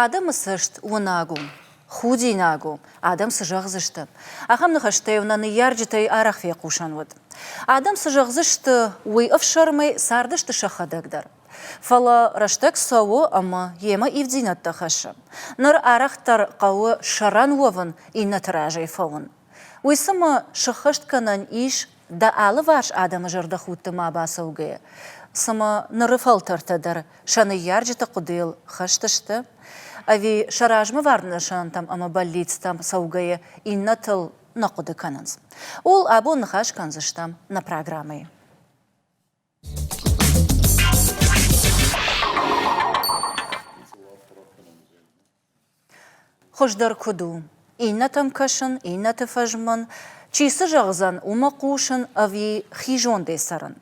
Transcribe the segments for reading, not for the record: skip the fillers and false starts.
Адӕмы цӕст уынаг у, худинаг у, адӕм цы зӕгъдзысты? Ахӕм ныхӕстӕ-иу нӕ ныййарджытӕй арӕх фехъусӕн уыд. Адӕм цы зӕгъдзысты, уый ӕфсӕрмӕй цардысты сӕхӕдӕг дӕр. Фӕлӕ рӕстӕг цӕуы ӕмӕ йемӕ ивддзинӕдтӕ хӕссы. Ныр арӕхдӕр хъӕуы сӕрӕн уӕвын, иннӕты разӕй фӕуын. Уый цымӕ сыххӕст кӕнӕн ис дӕ алыварс адӕмы зӕрдӕхудты ма бацӕугӕйӕ? Цымӕ ныры фӕлтӕртӕ дӕр сӕ ныййарджыты хъуыдыйыл хӕст сты? Ӕви сӕ размӕвӕрд нысантӕм ӕмӕ бӕллицтӕм цӕугӕйӕ иннӕтыл нӕ хъуыды кӕнынц? Ууыл абон ныхас кӕндзыстӕм нӕ программӕйы. Хуыздӕр куыд у, иннӕтӕм кӕсын, иннӕты фӕзмын, чи цы зӕгъдзӕн, уымӕ хъусын ӕви хи зондӕй цӕрын?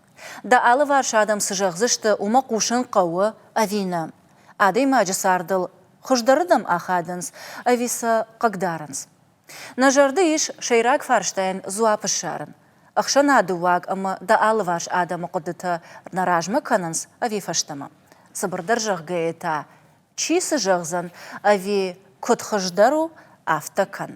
Дӕ алыварс адӕм цы зӕгъдзысты, уымӕ хъусын хъӕуы ӕви нӕ? Адӕймаджы цардыл хуыздӕрырдӕм ахадынц ӕви сӕ хъыгдарынц? Нӕ зӕрды ис сӕйраг фарстайӕн дзуапп ссарын. Ӕхсӕнады уаг ӕмӕ дӕ алыварс адӕмы хъуыдытӕ нӕ размӕ кӕнынц ӕви фӕстӕмӕ? Цыбырдӕр зӕгъгӕйӕ та, чи цы зӕгъдзӕн ӕви куыд хуыздӕр у, афтӕ кӕн.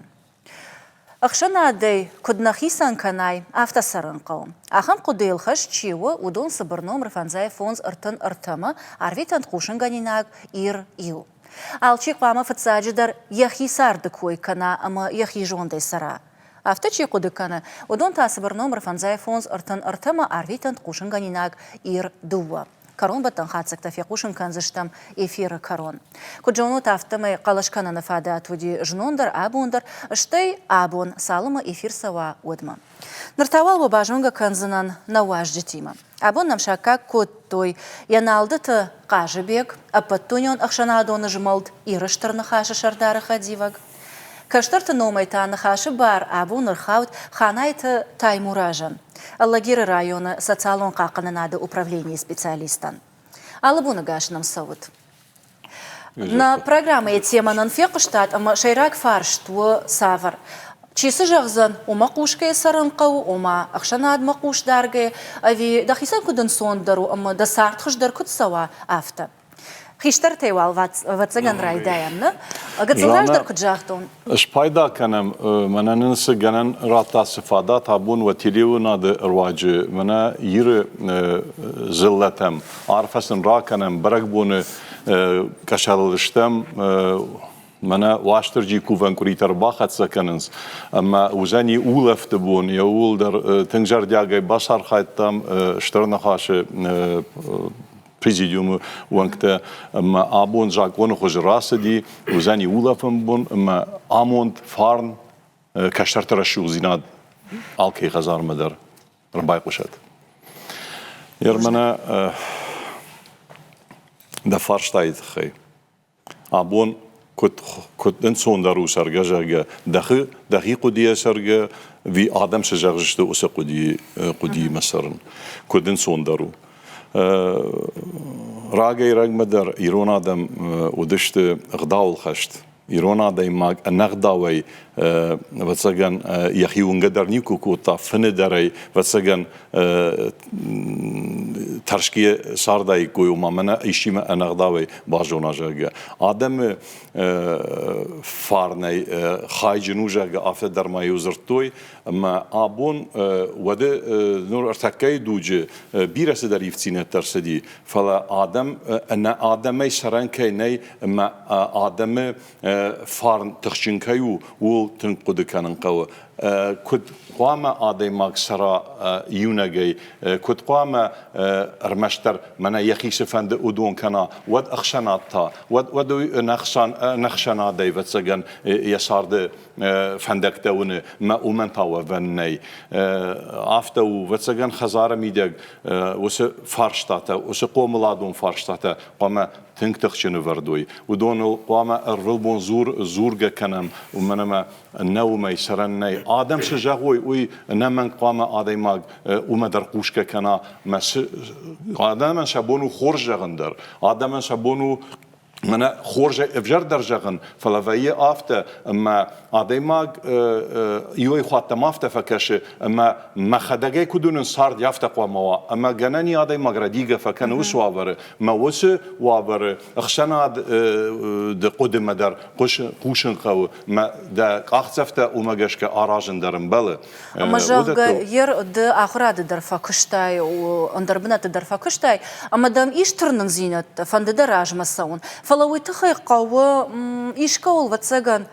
Ӕхсӕнадӕй куыд нӕ хицӕн кӕнай, афтӕ цӕрын хъӕуы. Ахӕм хъуыдыйыл хӕст чи у, уыдон цыбыр номыр фӕндзай фондз 33-мӕ арвитӕнт хъусынгӕнинаг Ир-иу. Алчи хъуамӕ фыццаджыдӕр йӕхи царды кой кӕна ӕмӕ йӕхи зондӕй цӕра. Афтӕ чи хъуыды кӕны, уыдон та цыбыр номыр фӕндзай фондз 33-мӕ арвитӕнт хъусынгӕнинаг Ир-дыууӕ. Кӕронбӕттӕн хатдзӕгтӕ фехъусын кӕндзыстӕм эфиры кӕрон. Куыд зонут, афтӕмӕй хъӕлӕс кӕныны фадат уыди знон дӕр, абон дӕр, стӕй абон, цалынмӕ эфир цӕуа, уӕдмӕ. Ныр та уал уӕ базонгӕ кӕндзынӕн нӕ уазджытимӕ. Абон нӕм саккаг кодтой Еналдыты Хъазыбег, Ӕппӕтдунеон ӕхсӕнадон змӕлд Иры Стыр Ныхасы сӕрдары хӕдивӕг. Кӕстӕрты номӕй та ныхасы бар абон ӕрхауд Ханайты Таймуразӕн, Алагиры районы социалон хъахъхъӕнынады управленийы специалистӕн. Алы боны гас нӕм цӕут. Нӕ программӕйы темӕ нын фехъуыстат ӕмӕ сӕйраг фарст у цавӕр? Чи цы зӕгъдзӕн, уымӕ хъусгӕйӕ цӕрын хъӕуы, ома ӕхсӕнадмӕ хъус даргӕйӕ, ӕви дӕхицӕн куыд ӕнцондӕр у ӕмӕ дӕ цард хуыздӕр куыд цӕуа, афтӕ? Хистӕртӕй уал ӕвӕццӕгӕн райдайӕм, нӕ? Гыццыл раздӕр куыд загътон. Спайда кӕнӕм, мӕнӕ нын цы гӕнӕн радта, цы фадат абон уӕ телеуынады руаджы, мӕнӕ Иры дзыллӕтӕм арфӕ сын ракӕнӕм, бӕрӕгбоны къӕсӕрыл стӕм, мӕнӕ Уастырджи кувӕн къуыритӕ ӕрбахӕццӕ кӕнынц, ӕмӕ уыдзӕни улӕфты бон, йӕ ууыл дӕр тынг зӕрдиагӕй бацархайдтам Стыр Ныхасы президиумы уӕнгтӕ ӕмӕ абон закъоны хуызы рацыди, уыдзӕни улӕфӕн бон ӕмӕ амонд, фарн, кӕстӕрты рӕсугъддзинад алкӕй хӕдзармӕ дӕр ӕрбайхъуысӕд. Ермӕнӕ дӕ фарстайы тыххӕй. Абон куыд, куыд ӕнцондӕр у цӕргӕ, зӕгъгӕ, дӕхи, дӕхи хъуыдыйӕ цӕргӕ, ӕви адӕм цы зӕгъдзысты, уыцы хъуыдыйы, хъуыдыимӕ цӕрын? Куыд ӕнцондӕр у? Рагӕй-рӕгмӕ дӕр ирон адӕм уыдысты ӕгъдауыл хӕст. Ирон адӕймаг ӕнӕгъдауӕй, ӕвӕццӕгӕн, йӕхи уынгӕ дӕр никуы кодта, фыны дӕр ӕй, ӕвӕццӕгӕн, тӕрсгӕ цардаиккой, ома мӕнӕ исчимӕ ӕнӕгъдауӕй базона, зӕгъгӕ. Адӕмы фарнӕй хайджын у, зӕгъгӕ, афтӕ дӕр ма-иу дзырдтой. Ӕмӕ абон уӕды ныр ӕртӕккӕйы дуджы бирӕ цыдӕр ивддзинӕдтӕ ӕрцыди, фӕлӕ адӕм ӕнӕ адӕмӕй цӕрӕн кӕй нӕй ӕмӕ адӕмы фарн тыхджын кӕй у, ууыл тынг хъуыды кӕнын хъӕуы. Куыд хъуамӕ адӕймаг цӕра иунӕгӕй, куыд хъуамӕ ӕрмӕстдӕр мӕнӕ йӕхи цы фӕнды, уыдон кӕна, уӕд ӕхсӕнад та, уӕд, уӕд уый ӕнӕхсӕнадӕй, ӕвӕццӕгӕн, йӕ царды фӕндӕгтӕ уыны, мӕ уымӕн та уӕвӕн нӕй. Афтӕ у, ӕвӕццӕгӕн, хӕдзары мидӕг уыцы фарстатӕ, уыцы хъомыладон фарстатӕ хъуамӕ тынг тыхджын ӕвӕрд уой. Уыдоныл хъуамӕ ӕрвылбон дзур, дзургӕ кӕнӕм, уымӕн ӕмӕ нӕ уымӕй цӕрӕн нӕй. Адӕм цы зӕгъой, уый ӕнӕмӕнг хъуамӕ адӕймаг уымӕ дӕр хъусгӕ кӕна. Мӕ цы адӕмӕн сӕ бон у хорз зӕгъын дӕр, адӕмӕн сӕ бон у мӕнӕ хорзӕй ӕвзӕрдӕр зӕгъын, фӕлӕ вӕййы афтӕ, ӕмӕ адӕймаг иуӕй хаттӕм афтӕ фӕкӕсы, ӕмӕ мӕхӕдӕгӕй куыд уынын, цард афтӕ хъуамӕ уа. Ӕмӕ гӕнӕн и адӕймаг рӕдийгӕ фӕкӕны уыцы уавӕры, мӕ уыцы уавӕры ӕхсӕнады хъуыдымӕ дӕр хъусын хъӕуы, мӕ дӕ къахдзӕфтӕ уымӕ гӕсгӕ аразын дӕр ӕмбӕлы. Ӕмӕ, зӕгъгӕ, ер ды ахуырады дӕр фӕкуыстай, ӕндӕр бынӕтты дӕр фӕкуыстай, ӕмӕ дӕм ис тырнындзинӕдтӕ, фӕнды дӕ размӕ цӕуын. Фӕлӕ уый тыххӕй хъӕуы искӕуыл, ӕвӕццӕгӕн,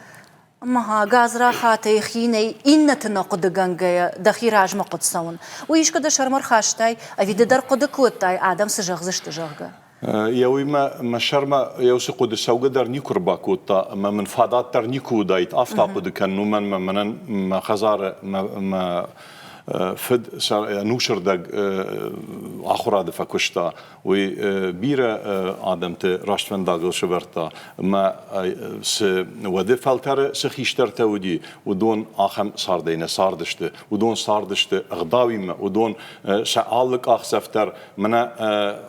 гадзрахатӕй, хинӕй, иннӕты нӕ хъуыдыгӕнгӕйӕ дӕхи размӕ хъуыд цӕуын. Уый искуы дӕ сӕрмӕ рхастай, ӕви ды дӕр хъуыды кодтай, адӕм цы зӕгъдзысты, зӕгъгӕ? Йӕ уыимӕ мӕ сӕрмӕ йӕ уыцы хъуыды цӕугӕ дӕр никуы ӕрбакодта ӕмӕ мын фадат дӕр никуы уыдаид афтӕ ахъуыды кӕнын, уымӕн ӕмӕ мӕнӕн мӕ хӕдзары мӕ фыд ӕнусырдӕг ахуырады фӕкуыста, уый бирӕ адӕмты рӕствӕндагыл сӕвӕрдта ӕмӕ цы уӕды фӕлтӕры цы хистӕртӕ уыди, уыдон ахӕм цардӕй нӕ цардысты. Уыдон цардысты ӕгъдауимӕ, уыдон сӕ алы къахдзӕф дӕр Мӕнӕ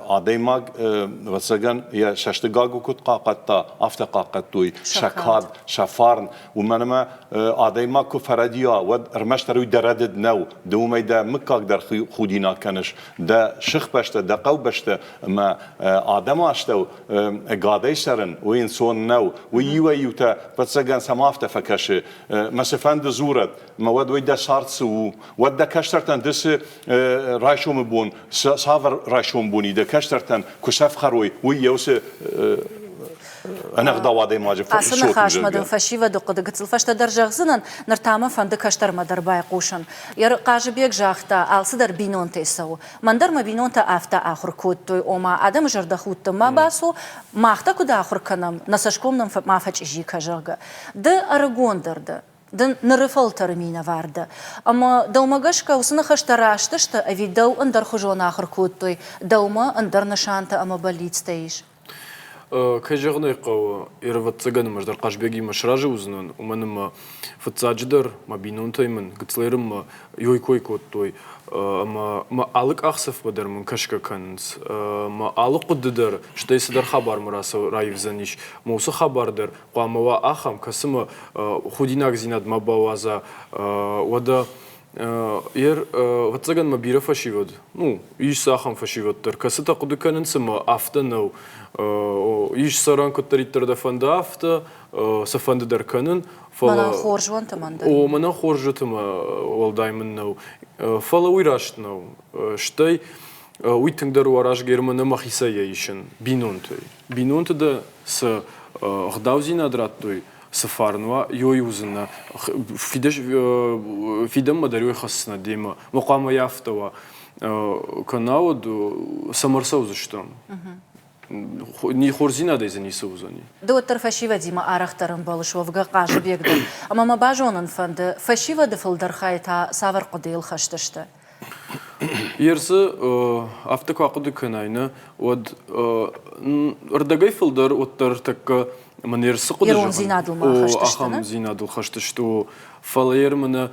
адӕймаг, ӕвӕццӕгӕн, йӕ цӕсты гагуы куыд хъахъхъӕдта, афтӕ хъахъхъӕдтой сӕ кад, сӕ фарн. Уымӕн ӕмӕ адӕймаг куы фӕрӕдийа, уӕд ӕрмӕстдӕр уый дӕ рӕдыд нӕу. Ды уымӕй дӕ мыггаг дӕр худинаг кӕныс, дӕ сыхбӕстӕ, дӕ хъӕубӕстӕ ӕмӕ адӕмы астӕу ӕгадӕй цӕрын, уый ӕнцон нӕу. Уый иуӕй-иутӕ, ӕвӕццӕгӕн, сӕм афтӕ фӕкӕсы, мӕ цыфӕнды дзурӕд, мӕ уӕд уый дӕ цард цы у, уӕд дӕ кӕстӕртӕн ды цы райсомы бон, цавӕр райсомы бон и дӕ кӕстӕртӕн куы сӕфхӕрой, уый йӕ уыцы ӕнӕгъдау адӕймаджы Ацы ныхасмӕ дын фӕсивӕды хъуыды гыццыл фӕстӕдӕр зӕгъдзынӕн, ныр та мӕ фӕнды кӕстӕрмӕ дӕр байхъусын. Хъазыбег загъта, алцыдӕр бинонтӕй цӕуы. Мӕн дӕр мӕ бинонтӕ афтӕ ахуыр кодтой, ома адӕмы зӕрдӕхудты ма бацу, мах дӕ куыд ахуыр кӕнӕм, нӕ цӕсгом нын ма фӕчъизи кӕ, зӕгъгӕ. Ды ӕрыгондӕр дӕ, ды ныры фӕлтӕры минӕвар дӕ. Ӕмӕ дӕумӕ гӕсгӕ уыцы ныхӕстӕ раст сты ӕви дӕу ӕндӕрхуызон ахуыр кодтой, дӕумӕ ӕндӕр нысантӕ ӕмӕ бӕллицтӕ ис? Кӕй зӕгъын ӕй хъӕуы, ӕвӕццӕгӕн ӕз дӕр Хъазбегимӕ сразы уыдзынӕн, уымӕн ӕмӕ фыццаджыдӕр мӕ бинонтӕй мын гыццылерынмӕ ёй кой кодтой ӕмӕ мӕ алы къахдзӕфмӕ дӕр мын кӕсгӕ кӕнынц. Мӕ алы хъуыды дӕр, стӕй цыдӕр хабармӕ раивдзӕнис, мӕ уыцы хабар дӕр хъуамӕ уа ахӕм, кӕцымӕ худинагдзинад ма бауадза. Уӕдӕ ер, ӕвӕццӕгӕн мӕ бирӕ фӕсивӕд, ну, ис ахӕм фӕсивӕд дӕр, кӕцытӕ хъуыды кӕнынц ӕмӕ афтӕ нӕу. Ис цӕрӕн куыддӕриддӕр дӕ фӕнды, афтӕ, цы фӕнды дӕр кӕнын, фӕлӕ... Мӕнӕн хорз уӕнты мӕн дӕр. О, мӕнӕн хорз уӕнты мӕ уӕлдай мын нӕу. Фӕлӕ уый раст нӕу. Стӕй уый тынгдӕр у аразгӕ ӕрмӕ мӕхицӕй йӕ исын, бинонтӕй. Бинонты дӕ цы ӕгъдаудзинад радтой, цы фарн уа, ёй уыдзынӕ. Фидӕнмӕ дӕр ёй хӕсдзынӕ демӕ. Мӕ хъуамӕ йӕ афтӕ уа. Кӕннӕуӕд цӕмӕ ӕрцӕудзыстӕм? Хорздзинадӕй дзы ницы уыдзӕни. Ды уӕддӕр фӕсивӕдимӕ арӕхдӕр ӕмбӕлыс уӕвгӕ Хъазыбег дӕр. Ӕмӕ мӕ базонын фӕнды, фӕсивӕды фылдӕр хай та цавӕр хъуыдыйыл хӕст сты? Ерсы афтӕ куы ахъуыды кӕнай, нӕ, уӕд ӕрдӕгӕй фылдӕр уӕддӕр тӕккӕ мӕн ерсы хъуыды Ирондзинадыл ма хӕст сты, ахӕмдзинадыл хӕст сты, фӕлӕ ер мӕнӕ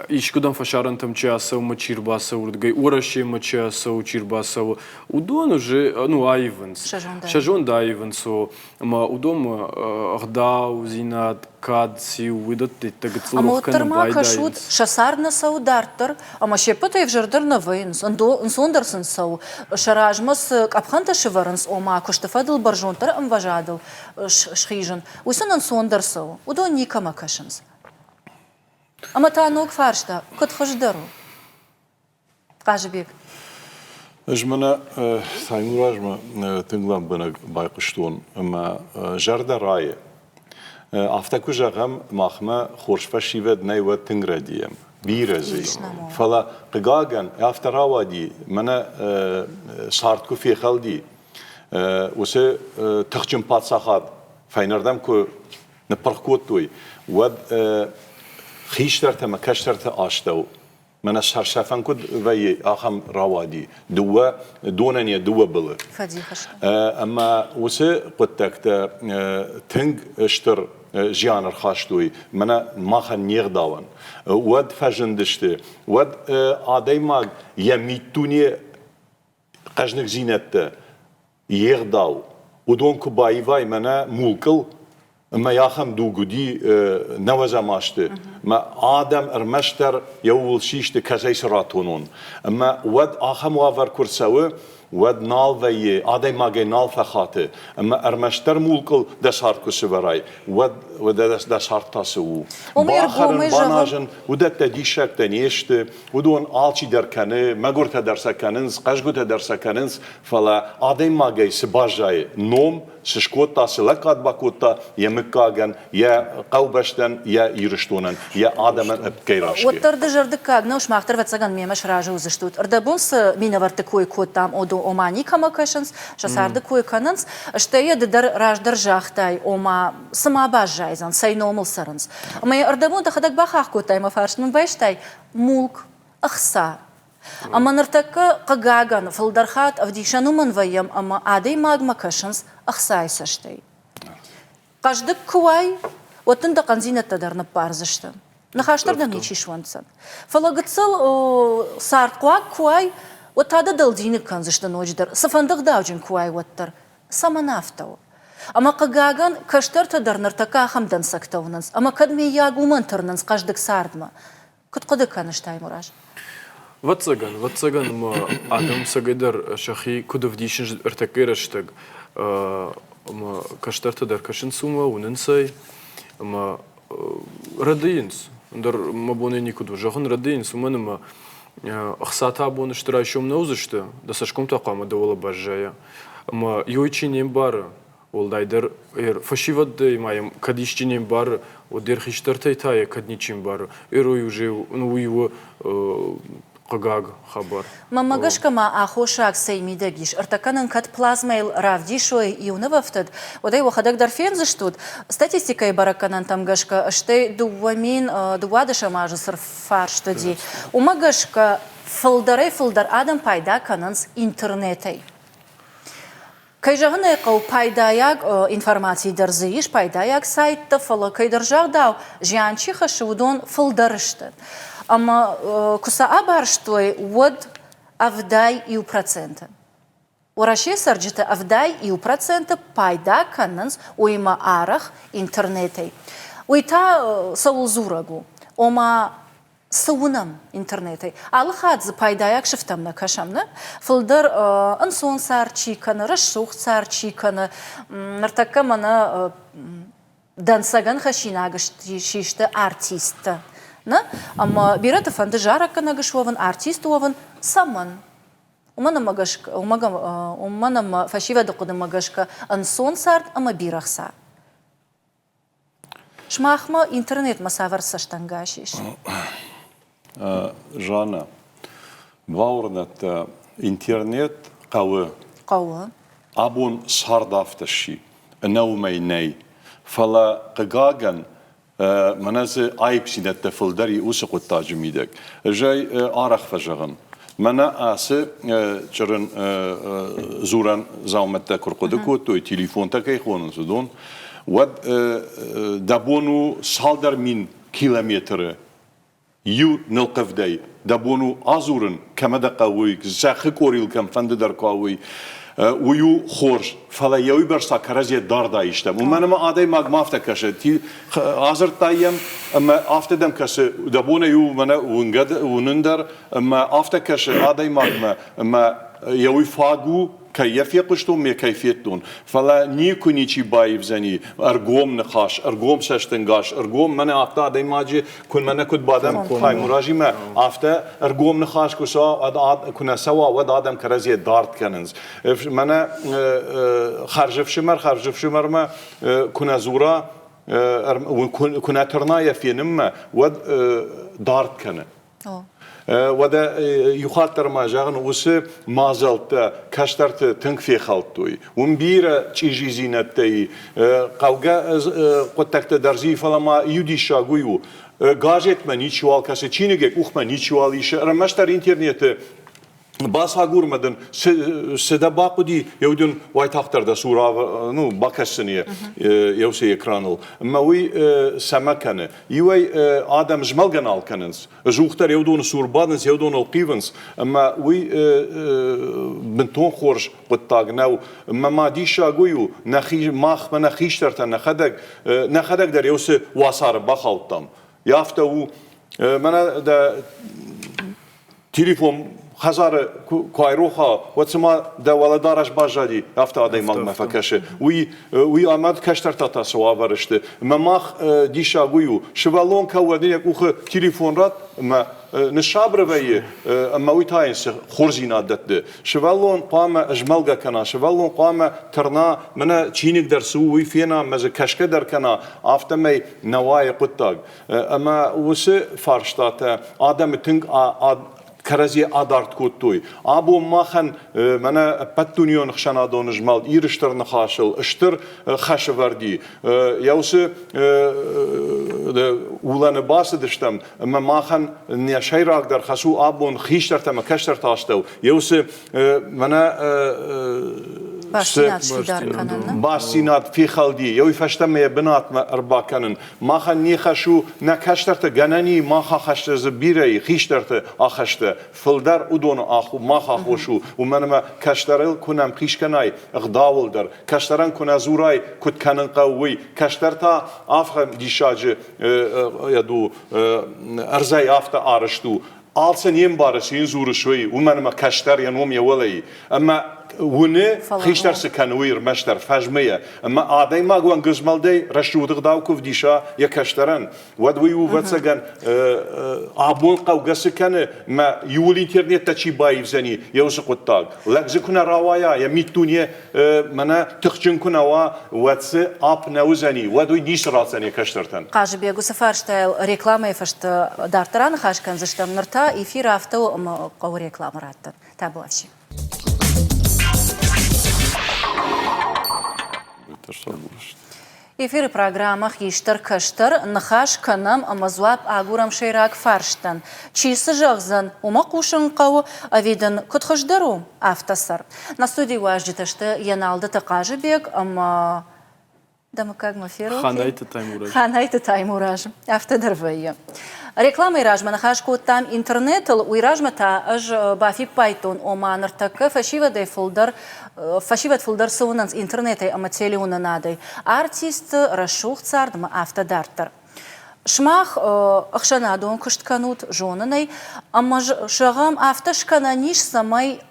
искуыдӕм фӕсарӕнтӕм чи ацӕуы мӕ чи рбацӕуы уырдыгӕй, Уӕрӕсемӕ чи ацӕуы, чи рбацӕуы, уыдон уже ну, аивынц. Сӕ зонд аивынц, ӕмӕ уыдонмӕ ӕгъдаудзинад, кад циу, уыдӕттӕ иттӕг гыццыл Ӕмӕ рох уӕддӕр кӕнын ма кӕсут, байдайынц. сӕ цард нӕ цӕуы дарддӕр, ӕмӕ се ппӕтӕй ӕвзӕрдӕр нӕ вӕййынц, ӕнцондӕр сын цӕуы. Сӕ размӕ цы къӕпхӕнтӕ сӕвӕрынц, ома куысты фӕдыл бӕрзонддӕр ӕмвӕзадыл схизын, уый сын ӕнцондӕр цӕуы. Уыдон никӕмӕ кӕсынц. Ӕмӕ та ног фарста, куыд хуыздӕр у? Хъазыбег. Ӕз мӕнӕ Таймуразмӕ тынг лӕмбынӕг байхъуыстон ӕмӕ зӕрдӕ райы. Афтӕ куы зӕгъӕм, махмӕ хорз фӕсивӕд нӕй, уӕд тынг рӕдийӕм. Бирӕ дзы ис. Фӕлӕ, хъыгагӕн, афтӕ рауади, мӕнӕ цард куы фехӕлди, уыцы тыхджын паддзахад фӕйнӕрдӕм куы ныппырх кодтой, уӕд хистӕртӕ ӕмӕ кӕстӕрты астӕу мӕнӕ сӕрсӕфӕн куыд вӕййы, ахӕм рауади. Дыууӕ донӕн йӕ дыууӕ былы. Ӕмӕ уыцы хъуыддӕгтӕ тынг стыр зиан ӕрхастой мӕнӕ махӕн не гъдауӕн. Уӕд фӕзындысты, уӕд адӕймаг йӕ миддуне хъӕзныгдзинӕдтӕ, йе гъдау, уыдон куы баивай мӕнӕ мулкыл. Ӕмӕ ахӕм дуг уыди нӕуӕдзӕм азты, ӕмӕ адӕм ӕрмӕстдӕр еууыл систы, кӕцӕй цы ратонон. Ӕмӕ уӕд ахӕм уавӕр куы рцӕуы, уӕд нал вӕййы, адӕймагӕй нал фӕхаты, ӕмӕ ӕрмӕстдӕр мулкъыл дӕ цард куы сывӕрай, уӕд дӕ цард та цы у? Бахӕрын, баназын, уыдӕттӕ диссӕгтӕ не сты, уыдон алчидӕр кӕны, мӕгуыртӕ дӕр сӕ кӕнынц, хъӕзгуытӕ дӕр сӕ кӕнынц, фӕлӕ адӕймагӕй цы баззайы ном, цы скодта, цы лӕггад бакодта йӕ мыггагӕн, йӕ хъӕубӕстӕн, йӕ Ирыстонӕн, йӕ адӕмӕн ӕппгӕй расты. Уӕддӕр дызӕрдыггаг нӕу, сымах дӕр, ӕвӕццӕгӕн, мемӕ сразы уыдзыстут. Ӕрдӕбон цы минӕвӕртты кой кодтам, ома никӕмӕ кӕсынц, сӕ царды кой кӕнынц, стӕй йӕ ды дӕр раздӕр загътай, ома цы ма баззайдзӕн, цӕй номыл цӕрынц. Ӕмӕ йӕ ӕрдӕбон дӕхӕдӕг бахахх кодтай мӕ фарст мын байстай, мулк, ӕхца. Ӕмӕ ныртӕккӕ, хъыгагӕн, фылдӕр хатт ӕвдисӕн уымӕн вӕййӕм, ӕмӕ адӕймагмӕ кӕсынц ӕхцайы цӕстӕй. Хъӕздыг куы уай, уӕд дын дӕ хъӕндзинӕдтӕ дӕр ныббардзысты. Ныхас дӕр дӕм ничи суӕнддзӕн. Фӕлӕ гыццыл цардхъуаг куы уай, уӕд та дӕ дӕлдзиныг кӕндзысты ноджыдӕр, цыфӕнды ӕгъдауджын куы уай, уӕддӕр. Цӕмӕн афтӕ у? Ӕмӕ, хъыгагӕн, кӕстӕртӕ дӕр ныртӕккӕ ахӕм дӕнцӕгтӕ уынынц, ӕмӕ кӕд мыййаг уымӕн тырнынц хъӕздыг цардмӕ. Куыд хъуыды кӕныс, Таймураз? Ӕвӕццӕгӕн, ӕвӕццӕгӕн ӕмӕ адӕм цӕгӕйдӕр сӕхи куыд ӕвдисынц ӕртӕккӕйы рӕстӕг, ӕмӕ кӕстӕртӕ дӕр кӕсынц уымӕ, уынынц ӕй ӕмӕ рӕдийынц. Ӕндӕр мӕ бон ӕй никуыд у зӕгъын, рӕдийынц, уымӕн ӕмӕ ӕхцатӕ абон сты райсом нӕ уыдзысты, дӕ цӕсгом та хъуамӕ дӕ уӕлӕ баззайа. Ӕмӕ иуӕй чи не мбары, Уӕлдайдӕр фӕсивӕдӕй ма йӕм кӕд исчи не мбары, уӕд йӕ хистӕртӕй та йӕ кӕд ничи мбары. Эрой уже уый у хъыгаг хабар. Мӕнмӕ гӕсгӕ ма аххосаг цӕй мидӕг ис? Ӕртӕккӕ нын кӕд плазмӕйыл равдисой иу нывӕфтыд, уӕд ӕй уӕхӕдӕг дӕр фендзыстут. Статистикӕйы бӕрӕггӕнӕнтӕм гӕсгӕ, стӕй 2012 азы цы фарст уыди, уымӕ гӕсгӕ фылдӕрӕй-фылдӕр адӕм пайда кӕнынц интернетӕй. Кӕй зӕгъын ӕй хъӕуы, пайдайаг информаци дӕр дзы ис, пайдайаг сайттӕ, фӕлӕ кӕйдӕр загъдау, зиан чи хӕссы, уыдон фылдӕр сты. Ӕмӕ куы сӕ абарстой, уӕд 71%. Уӕрӕсейы цӕрджыты 71% пайда кӕнынц, уыимӕ арӕх интернетӕй. Уый та цӕуыл дзурӕг у? Ома, цы уынӕм интернетӕй? Алы хатт дзы пайдайаг сыфтӕм нӕ кӕсӕм, нӕ? Фылдӕр ӕнцон цард чи кӕны, рӕсугъд цард чи кӕны. Ныртӕккӕ мӕнӕ дӕнцӕгӕн хӕссинаг систы артисттӕ. Нӕ? Ӕмӕ бирӕты фӕнды зарӕггӕнӕг суӕвын, артист уӕвын. Цӕмӕн? Уымӕн ӕмӕ гӕсгӕ, уымӕн ӕмӕ фӕсивӕды хъуыдымӕ гӕсгӕ ӕнцон цард ӕмӕ бирӕ хца. Сымахмӕ интернетмӕ цавӕр цӕстӕнгас ис? Жанна, бауырнӕд дӕ, интернет хъӕуы. Хъӕуы. Абон цард афтӕ сси, ӕнӕ уымӕй нӕй. Фӕлӕ, хъыгагӕн, мӕнӕ дзы аипдзинӕдтӕ фылдӕр и уыцы хъуыддаджы мидӕг. Ӕз ӕй арӕх фӕзӕгъын. Мӕнӕ ацы чырын дзурӕн дзаумӕттӕ куы рхъуыды кодтой, телефонтӕ кӕй хонынц, уыдон, уӕд дӕ бон у цалдӕр мин километры иу нылхъывдӕй дӕ бон у адзурын, кӕмӕ дӕ хъӕуы, зӕххы къорийыл кӕмфӕнды дӕр куы уа, уый у хорз, фӕлӕ йӕ уыйбӕрц та кӕрӕдзийӕ дард аистӕм. Уымӕн ӕмӕ адӕймагмӕ афтӕ кӕсы, адзырдтай йӕм, ӕмӕ афтӕ дӕм кӕсы, дӕ бонӕй у мӕнӕ уынгӕ уынын дӕр, ӕмӕ афтӕ кӕсы адӕймагмӕ, ӕмӕ йӕ уый фаг у, кӕй йӕ фехъуыстон, ме кӕй федтон. Фӕлӕ никуы ничи баивдзӕни ӕргом ныхас, ӕргом цӕстӕнгас, ӕргом мӕнӕ афтӕ адӕймаджы куы мӕнӕ куыд бадӕм Таймуразимӕ, афтӕ ӕргом ныхас куы цӕуа, куы нӕ цӕуа, уӕд адӕм кӕрӕдзийӕ дард кӕнынц. Мӕнӕ хӕрзӕфсымӕр хӕрзӕфсымӕрмӕ куы нӕ дзура, куы нӕ тырна йӕ фенынмӕ, уӕд дард кӕны. Уӕдӕ иу хатт дӕр ма зӕгъын, уыцы мадзӕлттӕ кӕстӕрты тынг фехӕлдтой. Уым бирӕ чъизидзинӕдтӕ и, хъӕугӕ хъуыддӕгтӕ дӕр дзы и, фӕлӕ ма иу диссаг уый у, газетмӕ ничиуал кӕсы, чиныг йӕ къухмӕ ничиуал исы, ӕрмӕстдӕр интернеты. Бацагур мӕ дын, цы дӕ бахъуыди, еу дын уайтагъддӕр дӕ цур ну, бакӕсдзӕни еусе экраныл. Ӕмӕ уый цӕмӕ кӕны? Иуӕй адӕм змӕлгӕ нал кӕнынц, зухдӕр еу доны цур бадынц, еу доныл хъивынц, ӕмӕ уый бынтон хорз хъуыддаг нӕу. Ӕмӕ ма диссаг уый у, нӕхи, мах мӕнӕ хистӕртӕ нӕхӕдӕг, нӕхӕдӕг дӕр еуцы уацары бахаудтам. Афтӕ у, мӕнӕ дӕ телефон хӕдзары куы айроха, уӕд цыма дӕ уӕлӕдарӕс баззади, афтӕ адӕймагмӕ фӕкӕсы. Уый, уый ӕмӕ кӕстӕртӕ та цы уавӕры сты. Ӕмӕ мах диссаг уый у, сывӕллон кӕуӕд йӕ къухы телефон ратт ӕмӕ ныссабыр вӕййы, ӕмӕ уый та йын цы хорздзинад дӕтты. Сывӕллон хъуамӕ змӕлгӕ кӕна, сывӕллон хъуамӕ тырна, мӕнӕ чиныг дӕр цы у, уый фена, ӕмӕ дзы кӕсгӕ дӕр кӕна, афтӕмӕй нӕ уайы хъуыддаг. Ӕмӕ уыцы фарстатӕ адӕмы тынг кӕрӕдзи адард кодтой. Абон махӕн мӕнӕ ӕппӕтдунеон ӕхсӕнадон змӕлд Иры Стыр Ныхасыл стыр хӕс ӕвӕрд и. Йӕ уыцы улӕны бацыдыстӕм ӕмӕ махӕн нӕ сӕйрагдӕр хӕс у абон хистӕртӕ ӕмӕ кӕстӕрты астӕу йӕ уыцы мӕнӕ бастдзинад фехӕлди, йӕ уый фӕстӕмӕ йӕ бынатмӕ ӕрбакӕнын. Махӕн не хӕс у нӕ кӕстӕрты гӕнӕн и, мах ахӕсты дзы бирӕ и, хистӕрты ахӕсты фылдӕр уыдоны мах аххос у, уымӕн ӕмӕ кӕстӕрыл куы нӕ ӕмхиц кӕнай ӕгъдауыл дӕр, кӕстӕрӕн куы нӕ дзурай, куыд кӕнын хъӕуы, уый, кӕстӕр та ахӕм диссаджы ӕрдзӕй афтӕ арӕзт у, алцы не мбары, цы йын дзурыс, уый, уымӕн ӕмӕ кӕстӕр йӕ ном йӕ уӕлӕ и. Ӕмӕ уыны, хистӕр цы кӕны, уый ӕрмӕстдӕр фӕзмы йӕ. Ӕмӕ адӕймаг уӕнгызмӕлдӕй рӕсугъд ӕгъдау куы вдиса йӕ кӕстӕрӕн, уӕд уый у, ӕвӕццӕгӕн, абон хъӕугӕ цы кӕны, мӕ иуыл интернеттӕ чи баивдзӕни, йӕ уыцы хъуыддаг. Лӕг дзы куы нӕ рауайа, йӕ миддуне мӕнӕ тыхджын куы нӕ уа, уӕд дзы апп нӕ уыдзӕни, уӕд уый ницы ратдзӕн йӕ кӕстӕртӕн. Хъазыбег, уыцы фарстайыл рекламӕйы фӕстӕ дарддӕр аныхас кӕндзыстӕм. Ныр та эфир афтӕ у, ӕмӕ хъӕуы рекламӕ раттын. Табуафси. Эфиры программӕ «Хистӕр-кӕстӕр» ныхас кӕнӕм ӕмӕ дзуапп агурӕм сӕйраг фарстӕн. Чи цы зӕгъдзӕн, уымӕ хъусын хъӕуы, ӕви дын куыд хуыздӕр у, афтӕ цӕр. Нӕ студийы уазджытӕ сты Еналдыты Хъазыбег ӕмӕ дӕ мыггагмӕ ферох Ханайты Таймураз. Ханайты Таймураз. Афтӕ дӕр вӕййы. Рекламӕйы размӕ ныхас кодтам интернетыл, уый размӕ та ӕз бафиппайдтон, ома ныртӕккӕ фӕсивӕдӕй фылдӕр фӕсивӕд фылдӕр цы уынынц интернетӕй ӕмӕ телеуынынадӕй, артистты рӕсугъд цард ӕмӕ афтӕ дарддӕр. Сымах ӕхсӕнадон куыст кӕнут, зонын ӕй, ӕмӕ зӕгъӕм, афтӕ скӕнӕн ис, цӕмӕй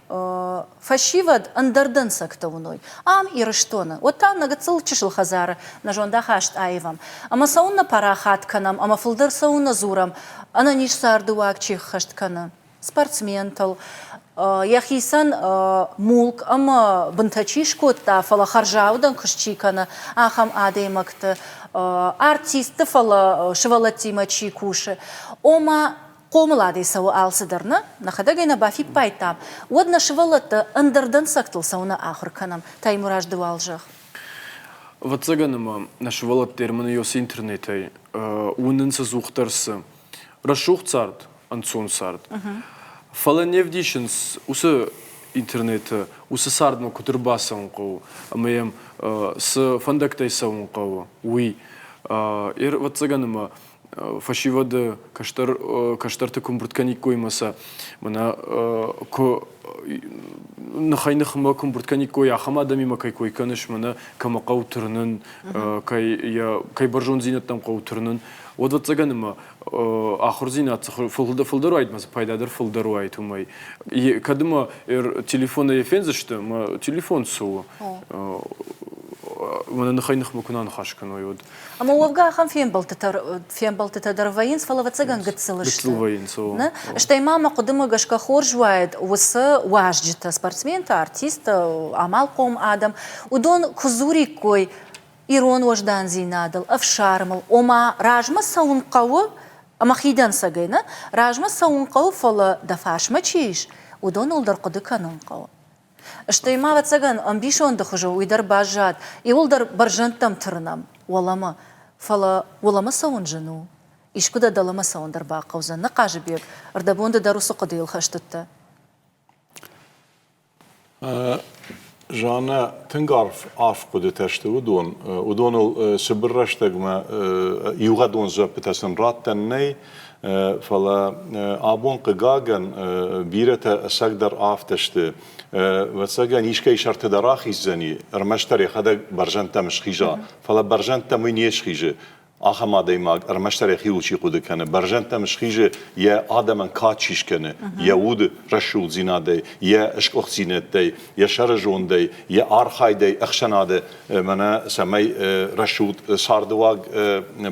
фӕсивӕд ӕндӕр дӕнцӕгтӕ уыной. Ам, Ирыстоны, уӕд та нӕ гыццыл чысыл хӕдзары нӕ зондахаст аивӕм. Ӕмӕ цӕуыннӕ парахат кӕнӕм ӕмӕ фылдӕр цӕуыннӕ дзурӕм, ӕнӕниз царды уаг чи ххӕст кӕны, спортсментыл, йӕхицӕн мулк ӕмӕ бынтӕ чи скодта, фӕлӕ хӕрзаудӕн куыст чи кӕны, ахӕм адӕймӕгты, артистты, фӕлӕ сывӕллӕттимӕ чи кусы. Ома, хъомыладӕй цӕуы алцыдӕр, нӕ? Нӕхӕдӕг ӕй нӕ бафиппайдтам, уӕд нӕ сывӕллӕтты ӕндӕр дӕнцӕгтыл цӕуынӕ ахуыр кӕнӕм, Таймураз, ды уал зӕгъ. Ӕвӕццӕгӕн ӕмӕ нӕ сывӕллӕтты ӕрмӕны ёсы интернетӕй уынынц ӕдзухдӕр цы рӕсугъд цард, ӕнцон цард. Фӕлӕ не вдисынц уыцы интернеты уыцы цардмӕ куыд ӕрбацӕуын хъӕуы ӕмӕ йӕм цы фӕндӕгтӕй цӕуын хъӕуы, уый. Ӕвӕццӕгӕн ӕмӕ фӕсивӕды кӕстӕр кӕстӕрты куы ӕмбырд кӕниккой ӕмӕ сӕ мӕнӕ куы ныхӕй-ныхмӕ куы ӕмбырд кӕниккой, ахӕм адӕмимӕ кӕй кой кӕныс, мӕнӕ кӕмӕ хъӕуы тырнын, кӕй кӕй бӕрзонддзинӕдтӕм хъӕуы тырнын, уӕд ӕвӕццӕгӕн ӕмӕ ахуырдзинад фылдӕр уаид, ӕмӕ дзы пайда дӕр фылдӕр уаид уымӕй. Кӕд ӕмӕ телефонӕй фендзысты, ӕмӕ телефон цы у, мӕнӕ ныхӕй-ныхмӕ куы нӕ ныхас кӕной, уӕд. Ӕмӕ уӕвгӕ ахӕм фембӕлдтытӕ дӕр вӕййынц, фӕлӕ ӕвӕццӕгӕн гыццыл сты. Гыццыл вӕййынц, о. Стӕй ма мӕ хъуыдымӕ гӕсгӕ хорз уаид уыцы уазджытӕ, спортсментӕ, артисттӕ, амалхъом адӕм, уыдон куы дзуриккой ирон уӕздандзинадыл, ӕфсармыл, ома размӕ цӕуын хъӕуы, ӕмӕ хидӕнцӕгӕй нӕ, размӕ цӕуын хъӕуы, фӕлӕ дӕ фарсмӕ чи ис, уыдоныл дӕр хъуыды кӕнын хъӕуы. Стӕй ма, ӕвӕццӕгӕн, ӕмбисонды хуызы уый дӕр баззад, иуылдӕр бӕрзӕндтӕм тырнӕм, уӕлӕмӕ. Фӕлӕ уӕлӕмӕ цӕуын зын у. Искуы дӕ дӕлӕмӕ цӕуын дӕр бахъӕудзӕн, нӕ Хъазыбег, ӕрдӕбон ды дӕр уыцы хъуыдыйыл хӕст уыдтӕ. Жаннӕ, тынг арф, арф хъуыдытӕ сты уыдон. Уыдоныл цыбыр рӕстӕгмӕ иугъӕдон дзуӕппытӕ сын раттӕн нӕй, фӕлӕ абон, хъыгагӕн, бирӕтӕ ӕцӕгдӕр афтӕ сты. Ӕвӕццӕгӕн, искӕй сӕрты дӕр ахиздзӕни, ӕрмӕстдӕр йӕхӕдӕг бӕрзӕндтӕм схиза, фӕлӕ бӕрзӕндтӕм уый не схизы. Ахӕм адӕймаг ӕрмӕстдӕр йӕхиуыл чи хъуыды кӕны, бӕрзӕндтӕм схизы, йӕ адӕмӕн кад чи скӕны, йӕ уды рӕсугъддзинадӕй, йӕ сгуыхтдзинӕдтӕй, йӕ сӕрызондӕй, йӕ архайдӕй ӕхсӕнады мӕнӕ цӕмӕй рӕсугъд цардыуаг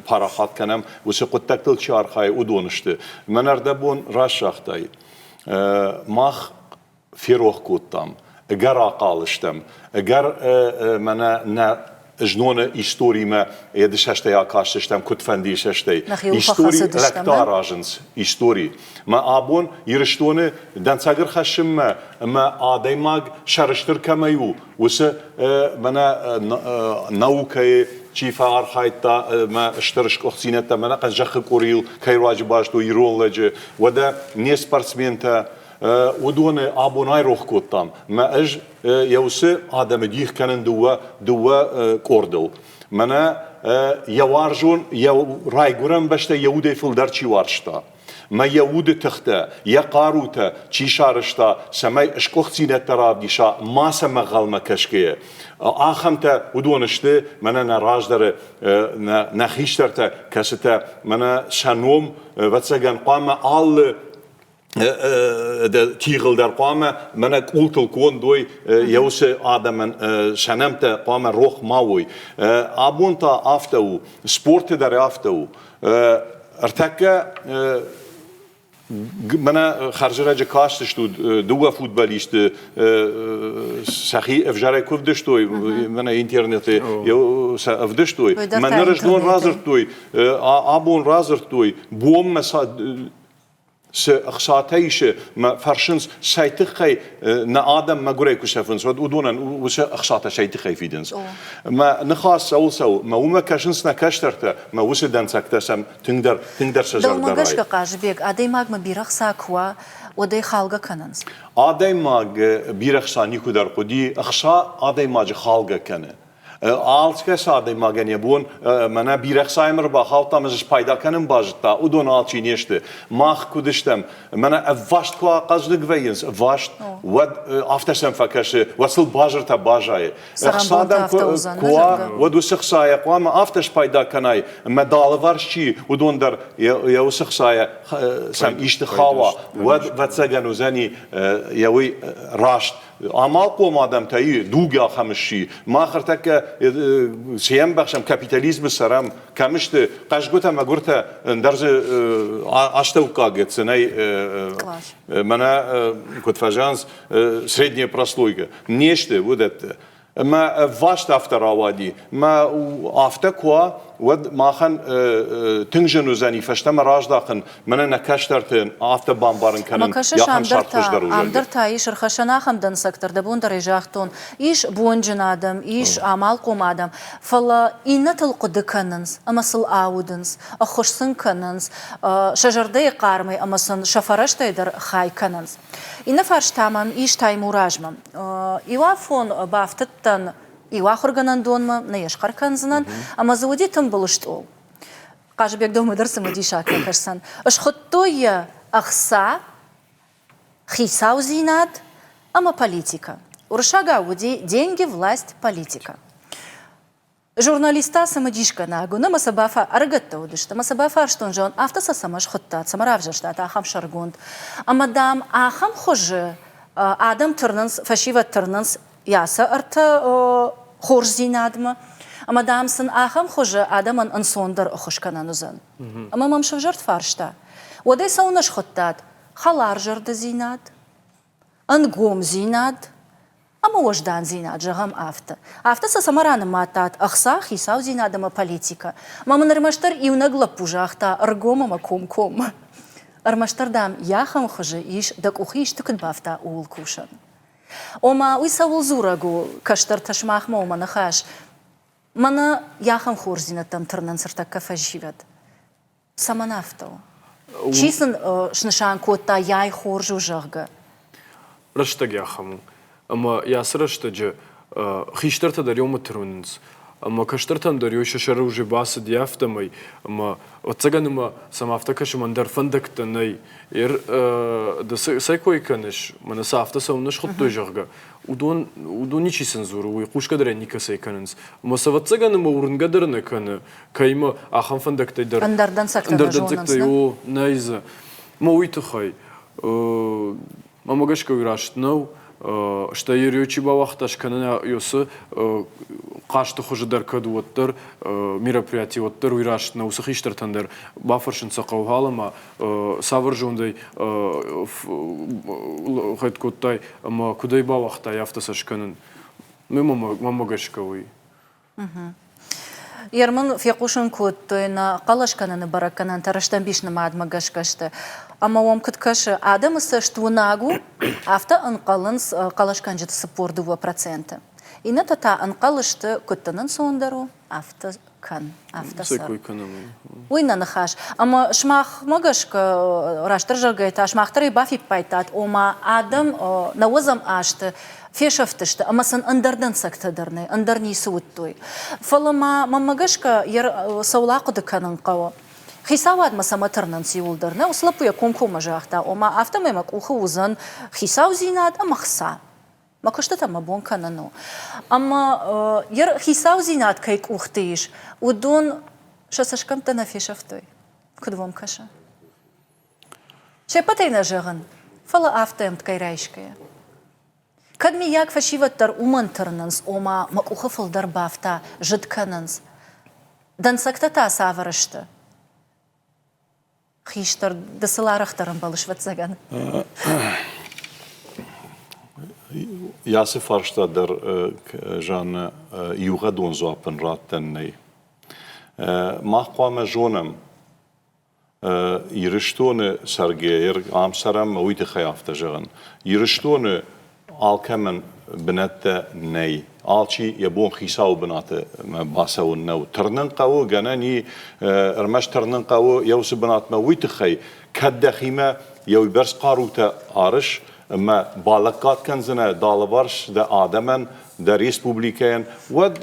парахат кӕнӕм, уыцы хъуыддӕгтыл чи архайы, уыдон сты. Мӕн ӕрдӕбон раст загътай, мах ферох кодтам, ӕгӕр ахъал стӕм, ӕгӕр мӕнӕ нӕ зноны историмӕ едысӕстӕй акастыстӕм куыдфӕндыйы цӕстӕй. Истори лӕгтӕ аразынц, истори. Мӕ абон Ирыстоны дӕнцӕг ӕрхӕссынмӕ ӕмӕ адӕймаг сӕрыстыр кӕмӕй у, уыцы мӕнӕ наукӕйы чи фӕархайдта мӕ стыр сгуыхтдзинӕдтӕ мӕнӕ зӕххы къорийыл кӕй руаджы бастой ирон лӕджы, уӕдӕ не спортсментӕ уыдоны абон айрох кодтам. Мӕ ӕз йӕ уыцы адӕмы дих кӕнын дыууӕ, дыууӕ къордыл. Мӕнӕ йӕ уарзон, йӕ райгуырӕн бӕстӕ йӕ удӕй фылдӕр чи уарзта, мӕ йӕ уды тыхтӕ, йӕ хъарутӕ чи сарӕзта, цӕмӕй сгуыхтдзинӕдтӕ равдиса, ма сӕм ӕнхъӕлмӕ кӕсгӕйӕ. Ахӕмтӕ уыдон сты мӕнӕ нӕ раздӕры нӕ, нӕ хистӕртӕ, кӕцытӕ мӕнӕ сӕ ном, ӕвӕццӕгӕн, хъуамӕ алы тигъыл дӕр хъуамӕ мӕнӕ къултыл конд уой, йӕ уыцы адӕмӕн сӕ нӕмттӕ хъуамӕ рох ма уой. Абон та афтӕ у, спорты дӕр афтӕ у. Ӕртӕккӕ мӕнӕ хӕрзӕрӕджы кастыстут дыууӕ футболисты сӕхи ӕвзӕрӕй куы ӕвдыстой, мӕнӕ интернеты сӕ ӕвдыстой. Мӕнӕ рыздон радзырдтой, абон радзырдтой, бонмӕ цы ӕхцатӕ исы мӕ фӕрсынц, цӕй тыххӕй нӕ адӕм мӕгуырӕй куы сӕфынц, уӕд уыдонӕн уыцы ӕхцатӕ цӕй тыххӕй фидынц. Мӕ ныхас цӕуыл цӕуы, мӕ уымӕ кӕсынц нӕ кӕстӕртӕ, мӕ уыцы дӕнцӕгтӕ сӕм тынгдӕр, тынгдӕр сӕ зӕрдӕ Дӕумӕ гӕсгӕ, Хъазыбег, адӕймагмӕ бирӕ хца куы уа, уӕд ӕй халгӕ кӕнынц? Адӕймаг бирӕ хца никуыдӕр хъуыди, ӕхца адӕймаджы халгӕ кӕны. Алкӕцы адӕймагӕн йӕ бон мӕнӕ бирӕ хцайӕм ӕрбахаудта ӕмӕ дзы спайда кӕнын базыдта, уыдон алчи не сты. Мах куыд стӕм, мӕнӕ ӕвваст куы ахъӕздыг вӕййынц, ӕвваст, уӕд афтӕ сӕм фӕкӕсы, уӕд сыл базыртӕ базайы. Ӕхца дӕм куы уа, уӕд уыцы хцайӕ хъуамӕ афтӕ спайда кӕнай, ӕмӕ дӕ алыварс чи, уыдон дӕр йӕ уыцы хцайӕ сӕм исты хауа, уӕд, ӕвӕццӕгӕн, уыдзӕни йӕ уый раст. Амалхъом адӕмтӕ и, дуг ахӕм сси. Мах ӕртӕккӕ цы ӕмбӕхсӕм, капитализмы цӕрӕм, кӕм сты хъӕзгуытӕ, мӕгуыртӕ, ӕндӕр дзы астӕуккаг цы нӕй, мӕнӕ куыд фӕзӕгъынц, средняя прослойка. Не сты уыдӕттӕ. Ӕмӕ ӕвваст афтӕ рауади. Мӕ афтӕ куы уа, уӕд махӕн тынг зын уыдзӕни фӕстӕмӕ раздахын, мӕнӕ нӕ кӕстӕрты афтӕ бамбарын кӕнын, ахӕм цард хуыздӕр у, Ам дӕр та ис ӕрхӕссӕн ахӕм дӕнцӕг дӕр, дӕ бон дӕр ӕй загътон, ис бонджын адӕм, ис амалхъом адӕм, фӕлӕ иннӕтыл хъуыды кӕнынц ӕмӕ сыл аудынц, ӕххуыс сын кӕнынц, сӕ зӕрдӕйы хъармӕй ӕмӕ сын сӕ фӕрӕзтӕй дӕр хай кӕнынц. Иннӕ фарст та мӕм ис Таймуразмӕ. Иу афон бафтыдтӕн иу ахуыргӕнӕндонмӕ, нӕ йӕ схъӕр кӕндзынӕн, ӕмӕ дзы уыди тымбыл стъол. Хъазыбег дӕумӕ дӕр цымыдисаг фӕкӕсдзӕн. Схуыдтой йӕ ӕхца, хицаудзинад ӕмӕ политикӕ. Уырыссагау уыди «Деньги, власть, политика». Журналисттӕ цымыдисгӕнӕг уын ӕмӕ сӕ бафа ӕрыгӕттӕ уыдысты ӕмӕ сӕ бафарстон, зӕгъын, афтӕ сӕ цӕмӕ схуыдтат, цӕмӕ равзӕрстат ахӕм сӕргонд. Ӕмӕ, дам, ахӕм хуызы адӕм тырнынц, фӕсивӕд тырнынц йӕ сӕ ӕртӕ хорздзинадмӕ, ӕмӕ, дам, сын ахӕм хуызы адӕмӕн ӕнцондӕр ӕххуыс кӕнӕн уыдзӕн. Ӕмӕ мӕм сӕвзӕрд фарста, уӕд ӕй цӕуылнӕ схуыдтат хӕларзӕрдӕдзинад, ӕнгомдзинад ӕмӕ уӕздандзинад, зӕгъӕм, афтӕ. Афтӕ сӕ цӕмӕ ранымадтат ӕхца, хицаудзинад ӕмӕ политикӕ? Мӕ мын ӕрмӕстдӕр иунӕг лӕппу загъта ӕргом ӕмӕ комкоммӕ. Ӕрмӕстдӕр, дам, йӕхӕм хуызы ис, дӕ къухы исты куыд бафта, ууыл кусӕн. Ома, уый цӕуыл дзурӕг у, кӕстӕртӕ сымахмӕ у мӕ ныхас, мӕнӕ йӕхӕм хорздзинӕдтӕм тырнынц ӕртӕккӕ фӕсивӕд. Цӕмӕн афтӕ у? Чи сын снысан кодта, яй хорз у, зӕгъгӕ? Рӕстӕг ахӕм у. Ӕмӕ йӕ ацы рӕстӕджы хистӕртӕ дӕр иумӕ тырнынц, ӕмӕ кӕстӕртӕн дӕр сӕ сӕры уже бацыди афтӕмӕй, ӕмӕ ӕвӕццӕгӕн ӕмӕ сӕм афтӕ кӕсы, ӕндӕр фӕндӕгтӕ нӕй. Ды цӕй кой кӕныс, мӕнӕ сӕ афтӕ цӕуылнӕ схуыдтой, зӕгъгӕ, уыдон, уыдон ничи сын дзуры, уый хъусгӕ дӕр никӕцӕй кӕнынц. Ӕмӕ сӕ ӕвӕццӕгӕн ӕмӕ уырнгӕ дӕр нӕ кӕны, кӕимӕ ахӕм фӕндӕгтӕй дӕр. Ӕндӕр дӕнцӕгтӕ нӕ зонынц, нӕ? О, нӕй дзы. Мӕ уый тыххӕй. Мӕнмӕ гӕсгӕ уый раст нӕу. Стӕй йӕ чи бауагъта скӕнын уыцы хъазты хуызы дӕр кӕд уӕддӕр мероприятие уӕддӕр уый раст нӕу. Уыцы хистӕртӕн дӕр бафӕрсын сӕ хъӕуы хал ӕмӕ цавӕр зондӕй хӕд кодтай ӕмӕ куыдӕй бауагътай афтӕ сӕ скӕнын. Мӕнмӕ гӕсгӕ уый. Ерман фехъусын кодтой, нӕ хъӕлӕс кӕныны бӕрӕггӕнӕнтӕ рӕстӕмбис нымадмӕ гӕсгӕ сты. Ӕмӕ уӕм куыд кӕсы, адӕмы цӕст уынаг у, афтӕ ӕнхъӕлынц хъӕлӕсгӕнджыты 42%. Иннӕтӕ та ӕнхъӕл сты, куыд дын ӕнцондӕр у, афтӕ кӕн, афтӕ цӕр. Уый нӕ ныхас. Ӕмӕ сымахмӕ гӕсгӕ, растдӕр зӕгъгӕйӕ та, сымах дӕр ӕй бафиппайдтат, ома адӕм нӕуӕдзӕм азты фесӕфтысты ӕмӕ сын ӕндӕр дӕнцӕгтӕ дӕр нӕй, ӕндӕр ницы уыдтой. Фӕлӕ ма мӕнмӕ гӕсгӕ цӕуыл ахъуыды кӕнын хъӕуы? Хицауадмӕ цӕмӕ тырнынц иуылдӕр? Нӕ, уыцы лӕппу йӕ комкоммӕ загъта, ома афтӕмӕй мӕ къухы уыдзӕн хицаудзинад ӕмӕ хца. Мӕ куыстытӕ мӕ бон кӕнын у. Ӕмӕ йӕ хицаудзинад кӕй къухты ис, уыдон сӕ цӕсгӕмттӕ нӕ фесӕфтой. Куыд уӕм кӕсы? Се ппӕтӕй нӕ зӕгъын, фӕлӕ афтӕ ӕмткӕй райсгӕйӕ. Кӕд миййаг фӕсивӕд дӕр уымӕн тырнынц, ома мӕ къухы фылдӕр бафта, зыд кӕнынц. Дӕнцӕгтӕ та цавӕр сты? Хистӕр, ды сыл арӕхдӕр ӕмбӕлыс, ӕвӕццӕгӕн. Ацы фарста дӕр, Жаннӕ, иугъӕдон дзуаппӕн раттӕн нӕй. Мах хъуамӕ зонӕм, Ирыстоны цӕргӕйӕ ам цӕрӕм, уый тыххӕй афтӕ зӕгъын. Ирыстоны алкӕмӕн бынӕттӕ нӕй. Алчи йӕ бон хицауы бынаты бацӕуын нӕу. Тырнын хъӕуы, гӕнӕн и, ӕрмӕст тырнын хъӕуы йӕ уыцы бынатмӕ уый тыххӕй, кӕд дӕхимӕ йӕ уыйбӕрц хъарутӕ арыс ӕмӕ балӕггад кӕндзынӕ дӕ алыварс дӕ адӕмӕн, дӕ республикӕйӕн, уӕд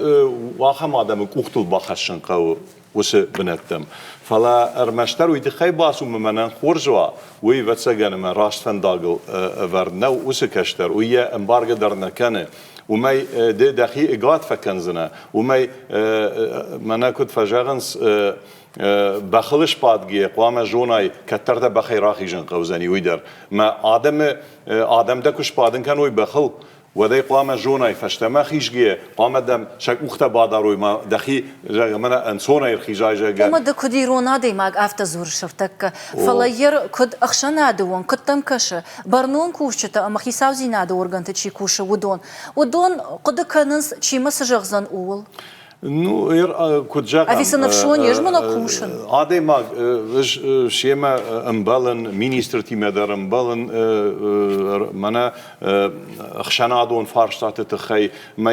ахӕм адӕмы къухтыл бахӕссын хъӕуы уыцы бынӕттӕм. Фӕлӕ ӕрмӕстдӕр уый тыххӕй бацу ӕмӕ мӕнӕн хорз уа, уый, ӕвӕццӕгӕн, ӕмӕ раст фӕндагыл ӕвӕрд нӕу уыцы кӕстӕр, уый йӕ ӕмбаргӕ дӕр нӕ кӕны. Уымӕй ды дӕхи ӕгад фӕкӕндзынӕ, уымӕй, мӕнӕ куыд фӕзӕгъынц, бӕхыл сбадгӕйӕ хъуамӕ зонай, кӕддӕр дӕ бӕхӕй рахизын хъӕудзӕни, уый дӕр. Мӕ адӕмы, адӕм дӕ куы сбадын кӕной бӕхыл, уӕд ӕй хъуамӕ зонай, фӕстӕмӕ хизгӕйӕ, хъуамӕ дӕм сӕ къухтӕ бадарой ма дӕхи, зӕгъгӕ, мӕнӕ ӕнцонӕй ӕрхизай, зӕгъгӕ. Ӕмӕ ды куыд ирон адӕймаг, афтӕ дзурыс ныртӕккӕ. Фӕлӕ йе куыд ӕхсӕнады онг, куыд дӕм кӕсы, бӕрнон кусджытӕ ӕмӕ хицаудзинады органты чи кусы, уыдон, уыдон хъуыды кӕнынц, чи мӕ цы зӕгъдзӕн, ууыл? Ну, куыд зӕгъӕм... Ӕви цы ныфсон ис мӕнӕ кусын? Адӕймаг ӕз семӕ ӕмбӕлын, министртимӕ дӕр ӕмбӕлын, мӕнӕ ӕхсӕнадон фарстаты тыххӕй. Мӕ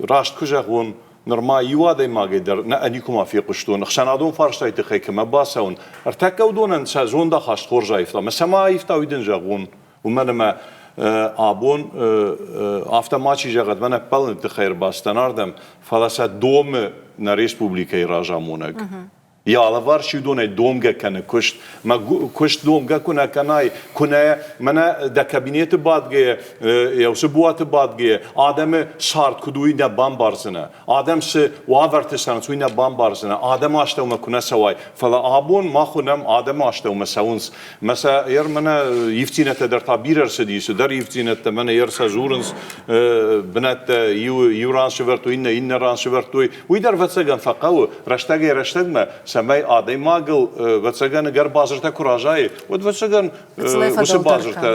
раст куы зӕгъон, нырма иу адӕймагӕй дӕр нӕ никуыма фехъуыстон, ӕхсӕнадон фарстайы тыххӕй кӕмӕ бацӕуын, ӕртӕккӕ уыдонӕн сӕ зондахаст хорз аивта. Мӕ цӕмӕ аивта, уый дын зӕгъон. Уымӕн ӕмӕ абон афтӕ мачи зӕгъӕд, мӕн ӕппӕлыны тыххӕй ӕрбацыдтӕн ардӕм, фӕлӕ сӕ домы нӕ республикӕйы разамонӕг. Йӕ алыварс уыдонӕй домгӕ кӕны куыст. Мӕ куыст домгӕ куы нӕ кӕнай, куы нӕ мӕнӕ дӕ кабинеты бадгӕйӕ, йӕ уыцы буаты бадгӕйӕ, адӕмы цард куыд уый нӕ бамбардзынӕ. Адӕм цы уавӕрты цӕрынц, уый нӕ бамбардзынӕ. Адӕмы астӕумӕ куы нӕ цӕуай, фӕлӕ абон мах уынӕм, адӕмы астӕумӕ цӕуынц. Мӕ сӕ ер мӕнӕ ивддзинӕдтӕ дӕр та бирӕ ӕрцыди, цыдӕр ивддзинӕдтӕ мӕнӕ ер сӕ дзурынц, бынӕттӕ иу, иу ран сӕвӕрдтой, иннӕ иннӕ ран сӕвӕрдтой. Уый дӕр, ӕвӕццӕгӕн, фӕхъӕуы рӕстӕгӕй-рӕстӕгмӕ, цӕмӕй адӕймагыл, ӕвӕццӕгӕн, ӕгӕр базыртӕ куы разайы, уӕд, ӕвӕццӕгӕн, уыцы базыртӕ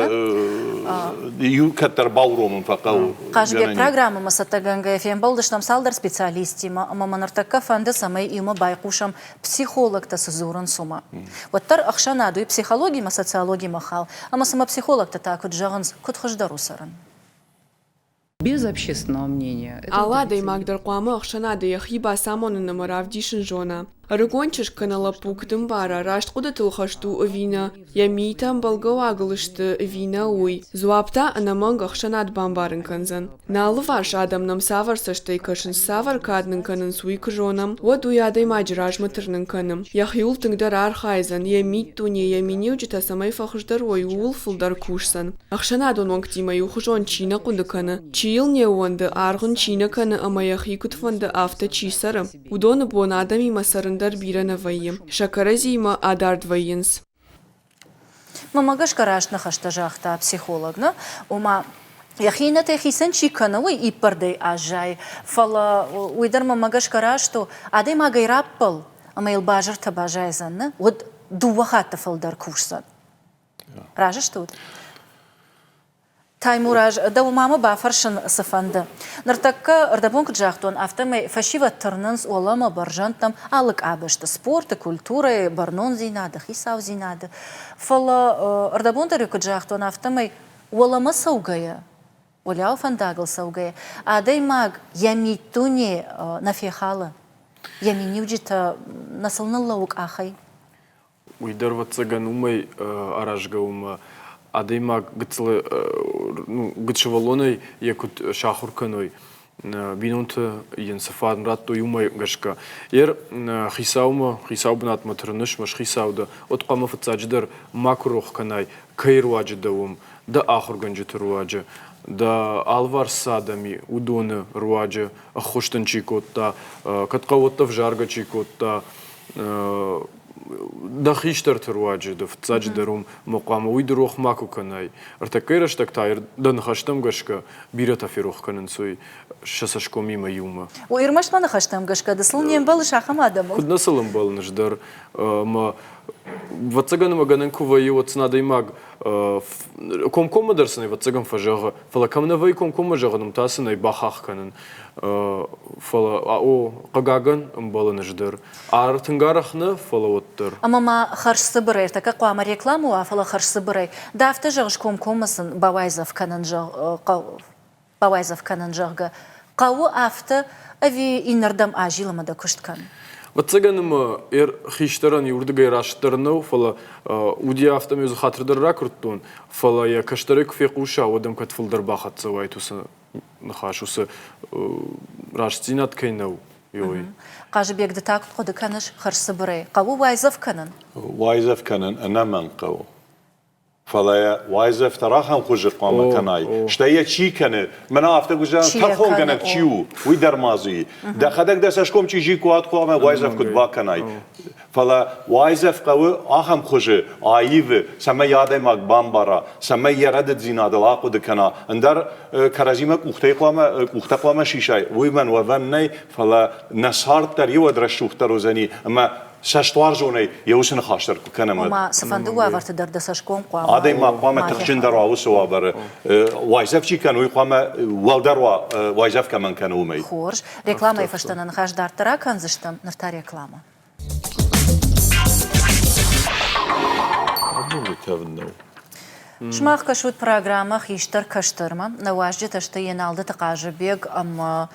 иу кӕддӕр бауромын фӕхъӕуы. Хъазыбег, программӕмӕ цӕттӕгӕнгӕйӕ фембӕлдыстӕм цалдӕр специалистимӕ ӕмӕ мӕ ныртӕккӕ фӕнды, цӕмӕй иумӕ байхъусӕм психологтӕ цы дзурынц, уымӕ. Уӕддӕр ӕхсӕнад уый психологимӕ, социологимӕ хал, ӕмӕ цымӕ психологтӕ та куыд зӕгъынц, куыд хуыздӕр у цӕрын? Без общественного мнения. Алы адӕймаг дӕр хъуамӕ ӕхсӕнады йӕхи бацамонын ӕмӕ равдисын зона. Ӕрыгон чызг кӕнӕ лӕппу куыд ӕмбара, раст хъуыдытыл хӕст у ӕви нӕ, йӕ митӕ ӕмбӕлгӕ уагыл сты ӕви нӕ, уый. Дзуапп та ӕнӕмӕнг ӕхсӕнад бамбарын кӕндзӕн. Нӕ алыварс адӕм нӕм цавӕр цӕстӕй кӕсынц, цавӕр кад нын кӕнынц, уый куы зонӕм, уӕд уый адӕймаджы размӕ тырнын кӕны. Йӕхиуыл тынгдӕр архайдзӕн, йӕ миддуне, йӕ миниуджытӕ цӕмӕй фӕхуыздӕр уой, ууыл фылдӕр кусдзӕн. Ӕхсӕнадон уӕнгтимӕ иухуызон чи нӕ хъуыды кӕны, чи йыл не ууӕнды, аргъ ын чи нӕ кӕны ӕмӕ йӕхи куыд фӕнды, афтӕ чи цӕры, уыдоны бон адӕмимӕ цӕрын дӕр бирӕ нӕ вӕййы, сӕ кӕрӕдзиимӕ адард вӕййынц. Мӕнмӕ гӕсгӕ раст ныхӕстӕ загъта психолог, нӕ? Ома, йӕхи иннӕтӕй хицӕн чи кӕны, уый иппӕрдӕй аззайы, фӕлӕ уый дӕр мӕнмӕ гӕсгӕ раст у, адӕймагӕй раппӕл ӕмӕ йыл базыртӕ базайдзӕн, нӕ? Уӕд дыууӕ хатты фылдӕр кусдзӕн. Разы стут? Таймураз, дӕу ма мӕ бафӕрсын цы фӕнды. Ныртӕккӕ, ӕрдӕбон куыд загътон, афтӕмӕй фӕсивӕд тырнынц уӕлӕмӕ бӕрзӕндтӕм алы къабӕзты спорты, культурӕйы, бӕрнондзинады, хицаудзинады. Фӕлӕ ӕрдӕбон дӕр куыд загътон, афтӕмӕй уӕлӕмӕ цӕугӕйӕ, уӕлиау фӕндагыл цӕугӕйӕ, адӕймаг йӕ миддуне нӕ фехалы, йӕ миниуджытӕ нӕ сыл ныллӕууы къахӕй. Уый дӕр, ӕвӕццӕгӕн, уымӕй аразгӕ у ӕмӕ адӕймаг гыццыл ну, сывӕллонӕй йӕ куыд сахуыр кӕной, бинонты йын цы фарн радтой, уымӕ гӕсгӕ. Ер хицаумӕ, хицауы бынатмӕ тырныс, мӕ схицау дӕ, уӕд хъуамӕ фыццаджыдӕр макуы рох кӕнай, кӕй руаджы дӕ уым, дӕ ахуыргӕнджыты руаджы, дӕ алыварс цы адӕм и, уыдоны руаджы ӕххуыс дын чи кодта, кӕд хъӕуы, уӕд ӕвзаргӕ чи кодта, дӕ хистӕрты руаджы дӕ фыццаджыдӕр уым ма хъуамӕ уый ды рох макуы кӕнай. Ӕртӕккӕйы рӕстӕг та дӕ ныхӕстӕм гӕсгӕ бирӕтӕ ферох кӕнынц уый сӕ цӕсгомимӕ иумӕ. Ой, ӕрмӕст мӕ ныхӕстӕм гӕсгӕ ды сыл не мбӕлыс ахӕм адӕмыл? Куыд нӕ сыл ӕмбӕлын ӕз дӕр. Ӕмӕ ӕвӕццӕгӕн ӕмӕ гӕнӕн куы вӕййы, уӕд сын адӕймаг комкоммӕ дӕр сын ӕвӕццӕгӕн фӕзӕгъы, фӕлӕ кӕм нӕ вӕййы комкоммӕ зӕгъын, уым та сын ӕй бахахх кӕнын. Фӕлӕ, о, хъыгагӕн, ӕмбӕлын ӕз дӕр. Тынг арӕх нӕ, фӕлӕ уӕддӕр. Ӕмӕ ма хӕрзцыбырӕй, ӕртӕккӕ хъуамӕ рекламӕ уа, фӕлӕ хӕрзцыбырӕй, ды афтӕ зӕгъыс, комкоммӕ сын бауайдзӕф кӕнын, зӕгъ, бауайдзӕф кӕнын, зӕгъгӕ, хъӕуы афтӕ ӕви иннӕрдӕм азил ӕмӕ дӕ куыст кӕн? Ӕвӕццӕгӕн ӕмӕ хистӕрӕн иуырдыгӕй растдӕр нӕу, фӕлӕ уыди афтӕ ӕмӕ дзы хатыр дӕр ракуырдтон, фӕлӕ йӕ кӕстӕрӕй куы фехъуса, уӕд ӕм кӕд фылдӕр бахӕццӕ уаид уыцы ныхас, уыцы рӕстдзинад кӕй нӕу, уый. Хъазыбег, ды та куыд хъуыды кӕныс хӕрзцыбырӕй? Хъӕуы уайдзӕф кӕнын? Уайдзӕф кӕнын ӕнӕмӕнг хъӕуы. Фӕлӕ йӕ уайдзӕф дӕр ахӕм хуызы хъуамӕ кӕнай. Стӕй йӕ чи кӕны, мӕнӕ афтӕ куы зӕгъӕм, тӕрхонгӕнӕг чи у, уый дӕр ма дзы и. Дӕхӕдӕг дӕ цӕсгом чъизи куы уат, хъуамӕ уайдзӕф куыд бакӕнай. Фӕлӕ уайдзӕф хъӕуы ахӕм хуызы, аивы, цӕмӕй адӕймаг бамбара, цӕмӕй йӕ рӕдыддзинадыл ахъуыды кӕна. Ӕндӕр кӕрӕдзимӕ къухтӕй хъуамӕ, къухтӕ хъуамӕ сисай, уый мӕн уӕвӕн нӕй, фӕлӕ нӕ цард дӕр иуӕд рӕсугъддӕр уыдзӕни ӕмӕ цӕстуарзонӕй йӕ уыцы ныхас дӕр куы кӕнӕм. Ома, цыфӕнды уавӕрты дӕр дӕ цӕсгом хъуамӕ Адӕймаг хъуамӕ тыхджындӕр уа уыцы уавӕры. Уайдзӕф чи кӕны, уый хъуамӕ уӕлдӕр уа, уайдзӕф кӕмӕн кӕны, уымӕй. Хорз. Рекламӕйы фӕстӕ нӕ ныхас дарддӕр акӕндзыстӕм, ныр та рекламӕ. Сымах кӕсут программӕ «Хистӕр кӕстӕрмӕ». Нӕ уазджытӕ сты Еналдыты Хъазыбег ӕмӕ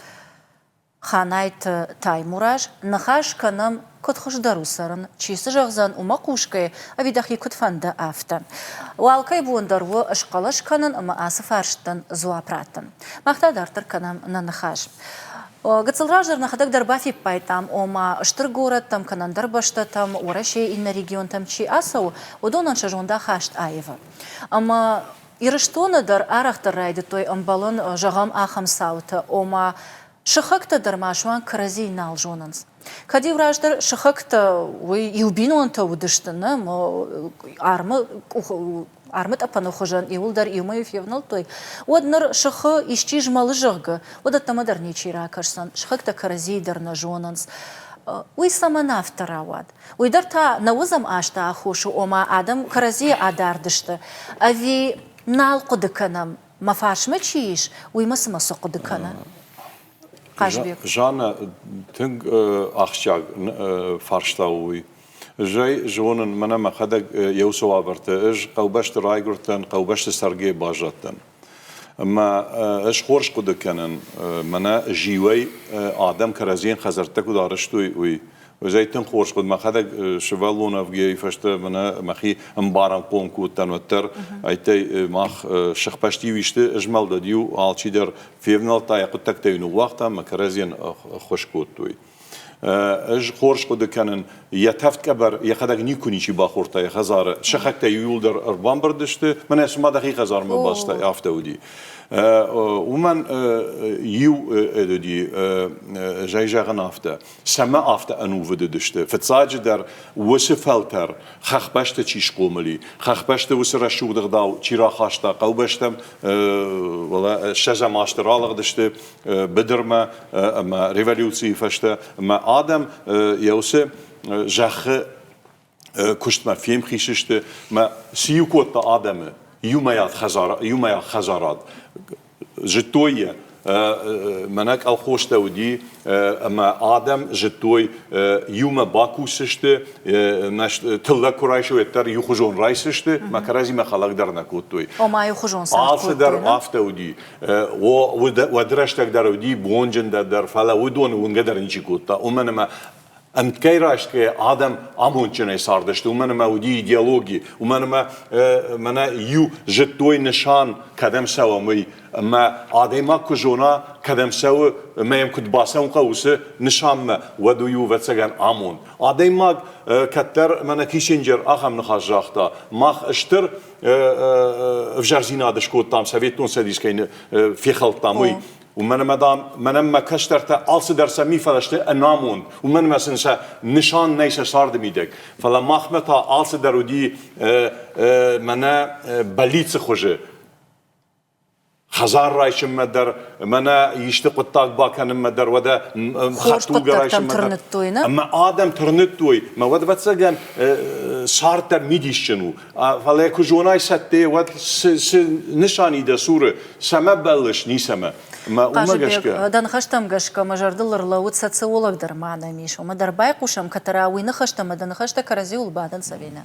Ханайты Таймураз. Ныхас кӕнӕм, куыд хуыздӕр у цӕрын, чи цы зӕгъдзӕн, уымӕ хъусгӕйӕ, ӕви дӕхи куыд фӕнды, афтӕ. Уӕ алкӕй бон дӕр у схъӕлӕс кӕнын ӕмӕ ацы фарстӕн дзуапп раттын. Мах та дарддӕр кӕнӕм нӕ ныхас. Гыццыл раздӕр нӕхӕдӕг дӕр бафиппайдтам, ома стыр горӕттӕм кӕнӕ ӕндӕр бӕстӕтӕм, Уӕрӕсейы иннӕ регионтӕм чи ацӕуы, уыдонӕн сӕ зондахаст аивы. Ӕмӕ Ирыстоны дӕр арӕхдӕр райдыдтой ӕмбӕлын, зӕгъӕм, ахӕм цаутӕ, ома сыхӕгтӕ дӕр ма суанг кӕрӕдзийы нал зонынц. Кӕд-иу раздӕр сыхӕгтӕ уый иу бинонтӕ уыдысты, нӕ, армы къух армытъӕпӕны хуызӕн иуылдӕр иумӕ февнӕлдтой, уӕд ныр сыхы исчи змӕлы, зӕгъгӕ, уӕд ӕддӕмӕ дӕр ничи ракӕсдзӕн, сыхӕгтӕ кӕрӕдзийы дӕр нӕ зонынц. Уый цӕмӕн афтӕ рауад? Уый дӕр та нӕуӕдзӕм азты аххос у, ома адӕм кӕрӕдзийы адард сты, ӕви нал хъуыды кӕнӕм, мӕ фарсмӕ чи ис, уый мӕ цымӕ цы хъуыды кӕны? Хъазбег. Жанна, тынг ахсджиаг фарста у уый. Зӕй зонын, мӕнӕ мӕхӕдӕг йӕ уыцы уавӕрты ӕз хъӕубӕсты райгуырдтӕн, хъӕубӕсты цӕргӕйӕ баззадтӕн. Ӕмӕ ӕз хорз хъуыды кӕнын, мӕнӕ зиуӕй адӕм кӕрӕдзийӕн хӕдзӕрттӕ куыд арӕзтой, уый. Ӕз ӕй тынг хорз хъуыд, мӕхӕдӕг сывӕллон ӕвгейы фӕстӕ мӕнӕ мӕхи ӕмбарӕнхъом кодтан, уӕддӕр айтӕй мах сыхбӕсты-иу исты змӕлд-иу алчидӕр февнӕлдта, йӕ хъуыддӕгтӕ-иу ныууагъта ӕмӕ кӕрӕдзийӕн ӕххуыс кодтой. Ӕз хорз хъуыды кӕнын, йӕ тӕвд къӕбӕр йӕхӕдӕг никуы ничи бахордта йӕ хӕдзары. Сыхӕгтӕ иууылдӕр ӕрбамбырд сты, мӕнӕ цыма дӕхи хӕдзармӕ бастай, афтӕ уыди. Уымӕн иу уыди, зӕй зӕгъын афтӕ, цӕмӕ афтӕ ӕнувыд уыдысты. Фыццаджыдӕр уыцы фӕлтӕр, хӕхбӕсты чи схъомыл и, хӕхбӕсты уыцы рӕсугъд ӕгъдау чи рахаста хъӕубӕстӕм, ссӕдзӕм азты ралыгъдысты быдырмӕ ӕмӕ революцийы фӕстӕ, ӕмӕ адӕм йӕ уыцы зӕххы куыстмӕ фемхис сты мӕ цы иу кодта адӕмы иумӕйаг иумӕйаг хӕдзарад. Зыдтой йӕ, мӕнӕ колхозтӕ уыди ӕмӕ адӕм зыдтой, иумӕ бакусдзысты, тыллӕг куы райсой, уӕддӕр иухуызон райсдзысты, мӕ кӕрӕдзимӕ хӕлӕг дӕр нӕ кодтой. Ома иухуызон цард Алцыдӕр афтӕ уыди. О, уӕды рӕстӕг дӕр уыди, бонджындӕр дӕр, фӕлӕ уыдоны уынгӕ дӕр ничи кодта, уымӕн ӕмӕ ӕмткӕй райсгӕйӕ адӕм амондджынӕй цардысты, уымӕн ӕмӕ уыди идеологи, уымӕн ӕмӕ мӕнӕ иу зыдтой нысан, кӕдӕм цӕуӕм, уый. Ӕмӕ адӕймаг куы зона, кӕдӕм цӕуы ӕмӕ йӕм куыд бацӕуын хъӕуы уыцы нысанмӕ, уӕд уый у, ӕвӕццӕгӕн, амонд. Адӕймаг кӕддӕр мӕнӕ Киссинджер ахӕм ныхас загъта, мах стыр ӕвзӕрдзинад скодтам, Советон Цӕдис кӕй фехӕлдтам, уый. Уымӕн ӕмӕ, дам, мӕнӕн мӕ кӕстӕртӕ алцыдӕр сӕ ми фӕлӕ ӕнамонд, уымӕн ӕмӕ сын сӕ нысан нӕй сӕ царды мидӕг. Фӕлӕ махмӕ та алцыдӕр уыди мӕнӕ бӕллицы хуызы. Хӕдзар райсынмӕ дӕр, мӕнӕ исты хъуыддаг бакӕнынмӕ дӕр, уӕдӕ Хорз хъуыддӕгтӕм тырныдтой, нӕ? Ӕмӕ адӕм тырныдтой, мӕ уӕд, ӕвӕццӕгӕн, цард дӕр мидисджын у. Фӕлӕ куы зонай цӕттӕ, уӕд цы нысан и дӕ цуры, цӕмӕ бӕллыс, ницӕмӕ. Ӕмӕ уымӕ гӕсгӕ. Дӕ ныхӕстӕм гӕсгӕ мӕ зӕрдыл ӕрлӕууыд социолог дӕр ма нӕм ис. Уымӕ дӕр байхъусӕм, кӕддӕра уый ныхӕстӕ ӕмӕ дӕ ныхӕстӕ кӕрӕдзиуыл бадынц ӕви нӕ.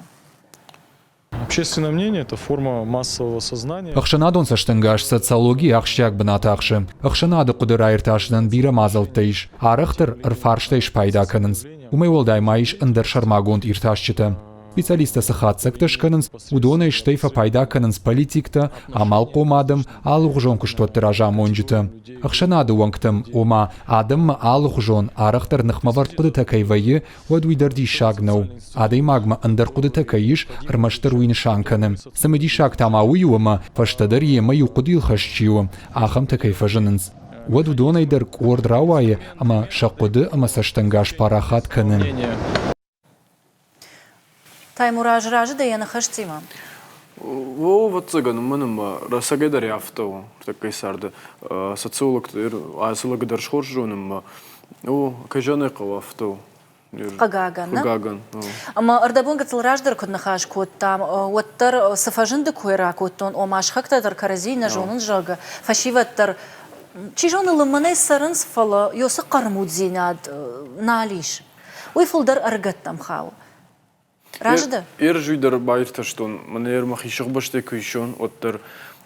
Общественное мнение – это форма массового сознания. Ӕхсӕнадон цӕстӕнгас социологийы ахсджиаг бынат ахсы. Ӕхсӕнады хъуыды раиртасынӕн бирӕ мадзӕлттӕ ис. Арӕхдӕр ӕрфарстӕй спайда кӕнынц. Уымӕй уӕлдай ма ис ӕндӕр сӕрмагонд иртасджытӕ. Специалисттӕ цы хатдзӕгтӕ скӕнынц, уыдонӕй стӕй фӕпайда кӕнынц политиктӕ, амалхъом адӕм, алыгъуызон куыстуӕтты разамонджытӕ. Ӕхсӕнады уӕнгтӕм, ома, адӕммӕ алыхуызон, арӕхдӕр ныхмӕвӕрд хъуыдытӕ кӕй вӕййы, уӕд уый дӕр диссаг нӕу. Адӕймагмӕ ӕндӕр хъуыдытӕ кӕй ис, ӕрмӕстдӕр уый нысан кӕны. Цымыдисаг та ма уый у, ӕмӕ фӕстӕдӕр йемӕ иу хъуыдыйыл хӕст чи у, ахӕмтӕ кӕй фӕзынынц. Уӕд уыдонӕй дӕр къорд рауайы ӕмӕ сӕ хъуыды ӕмӕ цӕстӕнгас парахат кӕны. Таймураз, разы дӕ йӕ ныхӕстимӕ? О, ӕвӕццӕгӕн, уымӕн ӕмӕ рӕсӕгӕй дӕр афтӕ у ныртӕккӕйы царды. Социологты ацы лӕг дӕр схорз зонынмӕ. О, кӕй зӕгъын ӕй хъӕуы, афтӕ у. Хъыгагӕн, нӕ? Хъыгагӕн. Ӕмӕ ӕрдӕбон гыццыл раздӕр куыд ныхас кодтам, уӕддӕр цы фӕзынды кой ракодтон, ома сыхӕгтӕ дӕр кӕрӕдзийы нӕ зонынц, зӕгъгӕ, фӕсивӕд дӕр, чи зоны, лымӕнӕй цӕрынц, фӕлӕ ёсы хъӕрмуддзинад нал ис. Уый фылдӕр ӕрыгӕттӕм хауы. Разы дӕ? Ерзуй дӕр баиртӕстон, мӕнӕ мӕхи сыгъбӕстӕй куы исон, уӕддӕр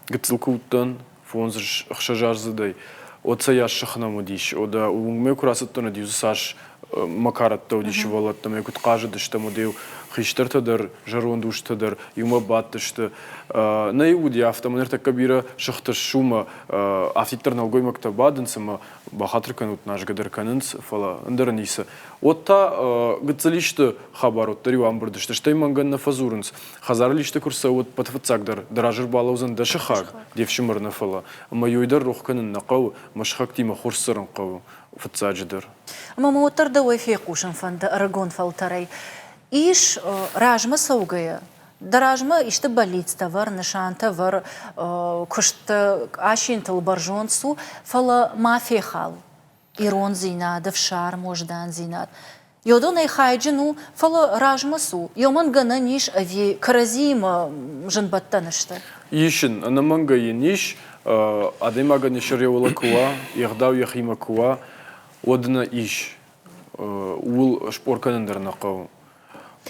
гыццыл куы уыдтӕн, фондз-ӕхсӕзаздзыдӕй, уӕд сӕ йас сых нӕм уыдис. Уӕдӕ уынгмӕ куы рацыдтӕн, уӕд-иу дзы цас мӕ кӕрӕттӕ уыди сывӕллӕттӕ мӕ куыд хъазыдыстӕм, уӕд-иу хистӕртӕ дӕр, зӕронд устытӕ дӕр иумӕ бадтысты. Нӕ уыди афтӕ, ӕмӕ ныртӕккӕ бирӕ сыхты ссумӕ афтиддӕр нӕлгоймӕгтӕ бадынц ӕмӕ бахатыр кӕнут, назгӕ дӕр кӕнынц, фӕлӕ ӕндӕр ницы. Уӕд та гыццыл исты хабар уӕддӕр-иу амбырд сты, стӕй мӕнгӕн нӕ фӕдзурынц. Хӕдзары исты куы рцӕуы, уӕд фыццагдӕр дӕ разы ӕрбалӕудзӕн дӕ сыхаг, де фсымӕр нӕ фӕлӕ. Ӕмӕ йой дӕр рох кӕнын нӕ хъӕуы, мӕ сыхӕгтимӕ хорз цӕрын хъӕуы фыццаджыдӕр. Ӕмӕ мӕ уӕддӕр дӕуӕй фехъусын фӕнды ӕрыгон фӕлтӕрӕй. Ис размӕ цӕугӕйӕ Дӕ размӕ исты бӕллицтӕ вӕр, нысантӕ вӕр, куысты асинтыл бӕрзонд цу, фӕлӕ ма фехал ирондзинад, ӕфсарм, уӕздандзинад. Йодонӕй хайджын у, фӕлӕ размӕ цу. Ёмӕн гӕнӕн ис ӕви кӕрӕдзиимӕ зынбӕттӕн сты? Ис ын, ӕнӕмӕнгӕй йын ис. Адӕймагӕн йӕ сӕр куы уа, йе гъдау йӕхимӕ куы уа, уӕд ын ис. Ууыл спор кӕнын дӕр нӕ хъӕуы.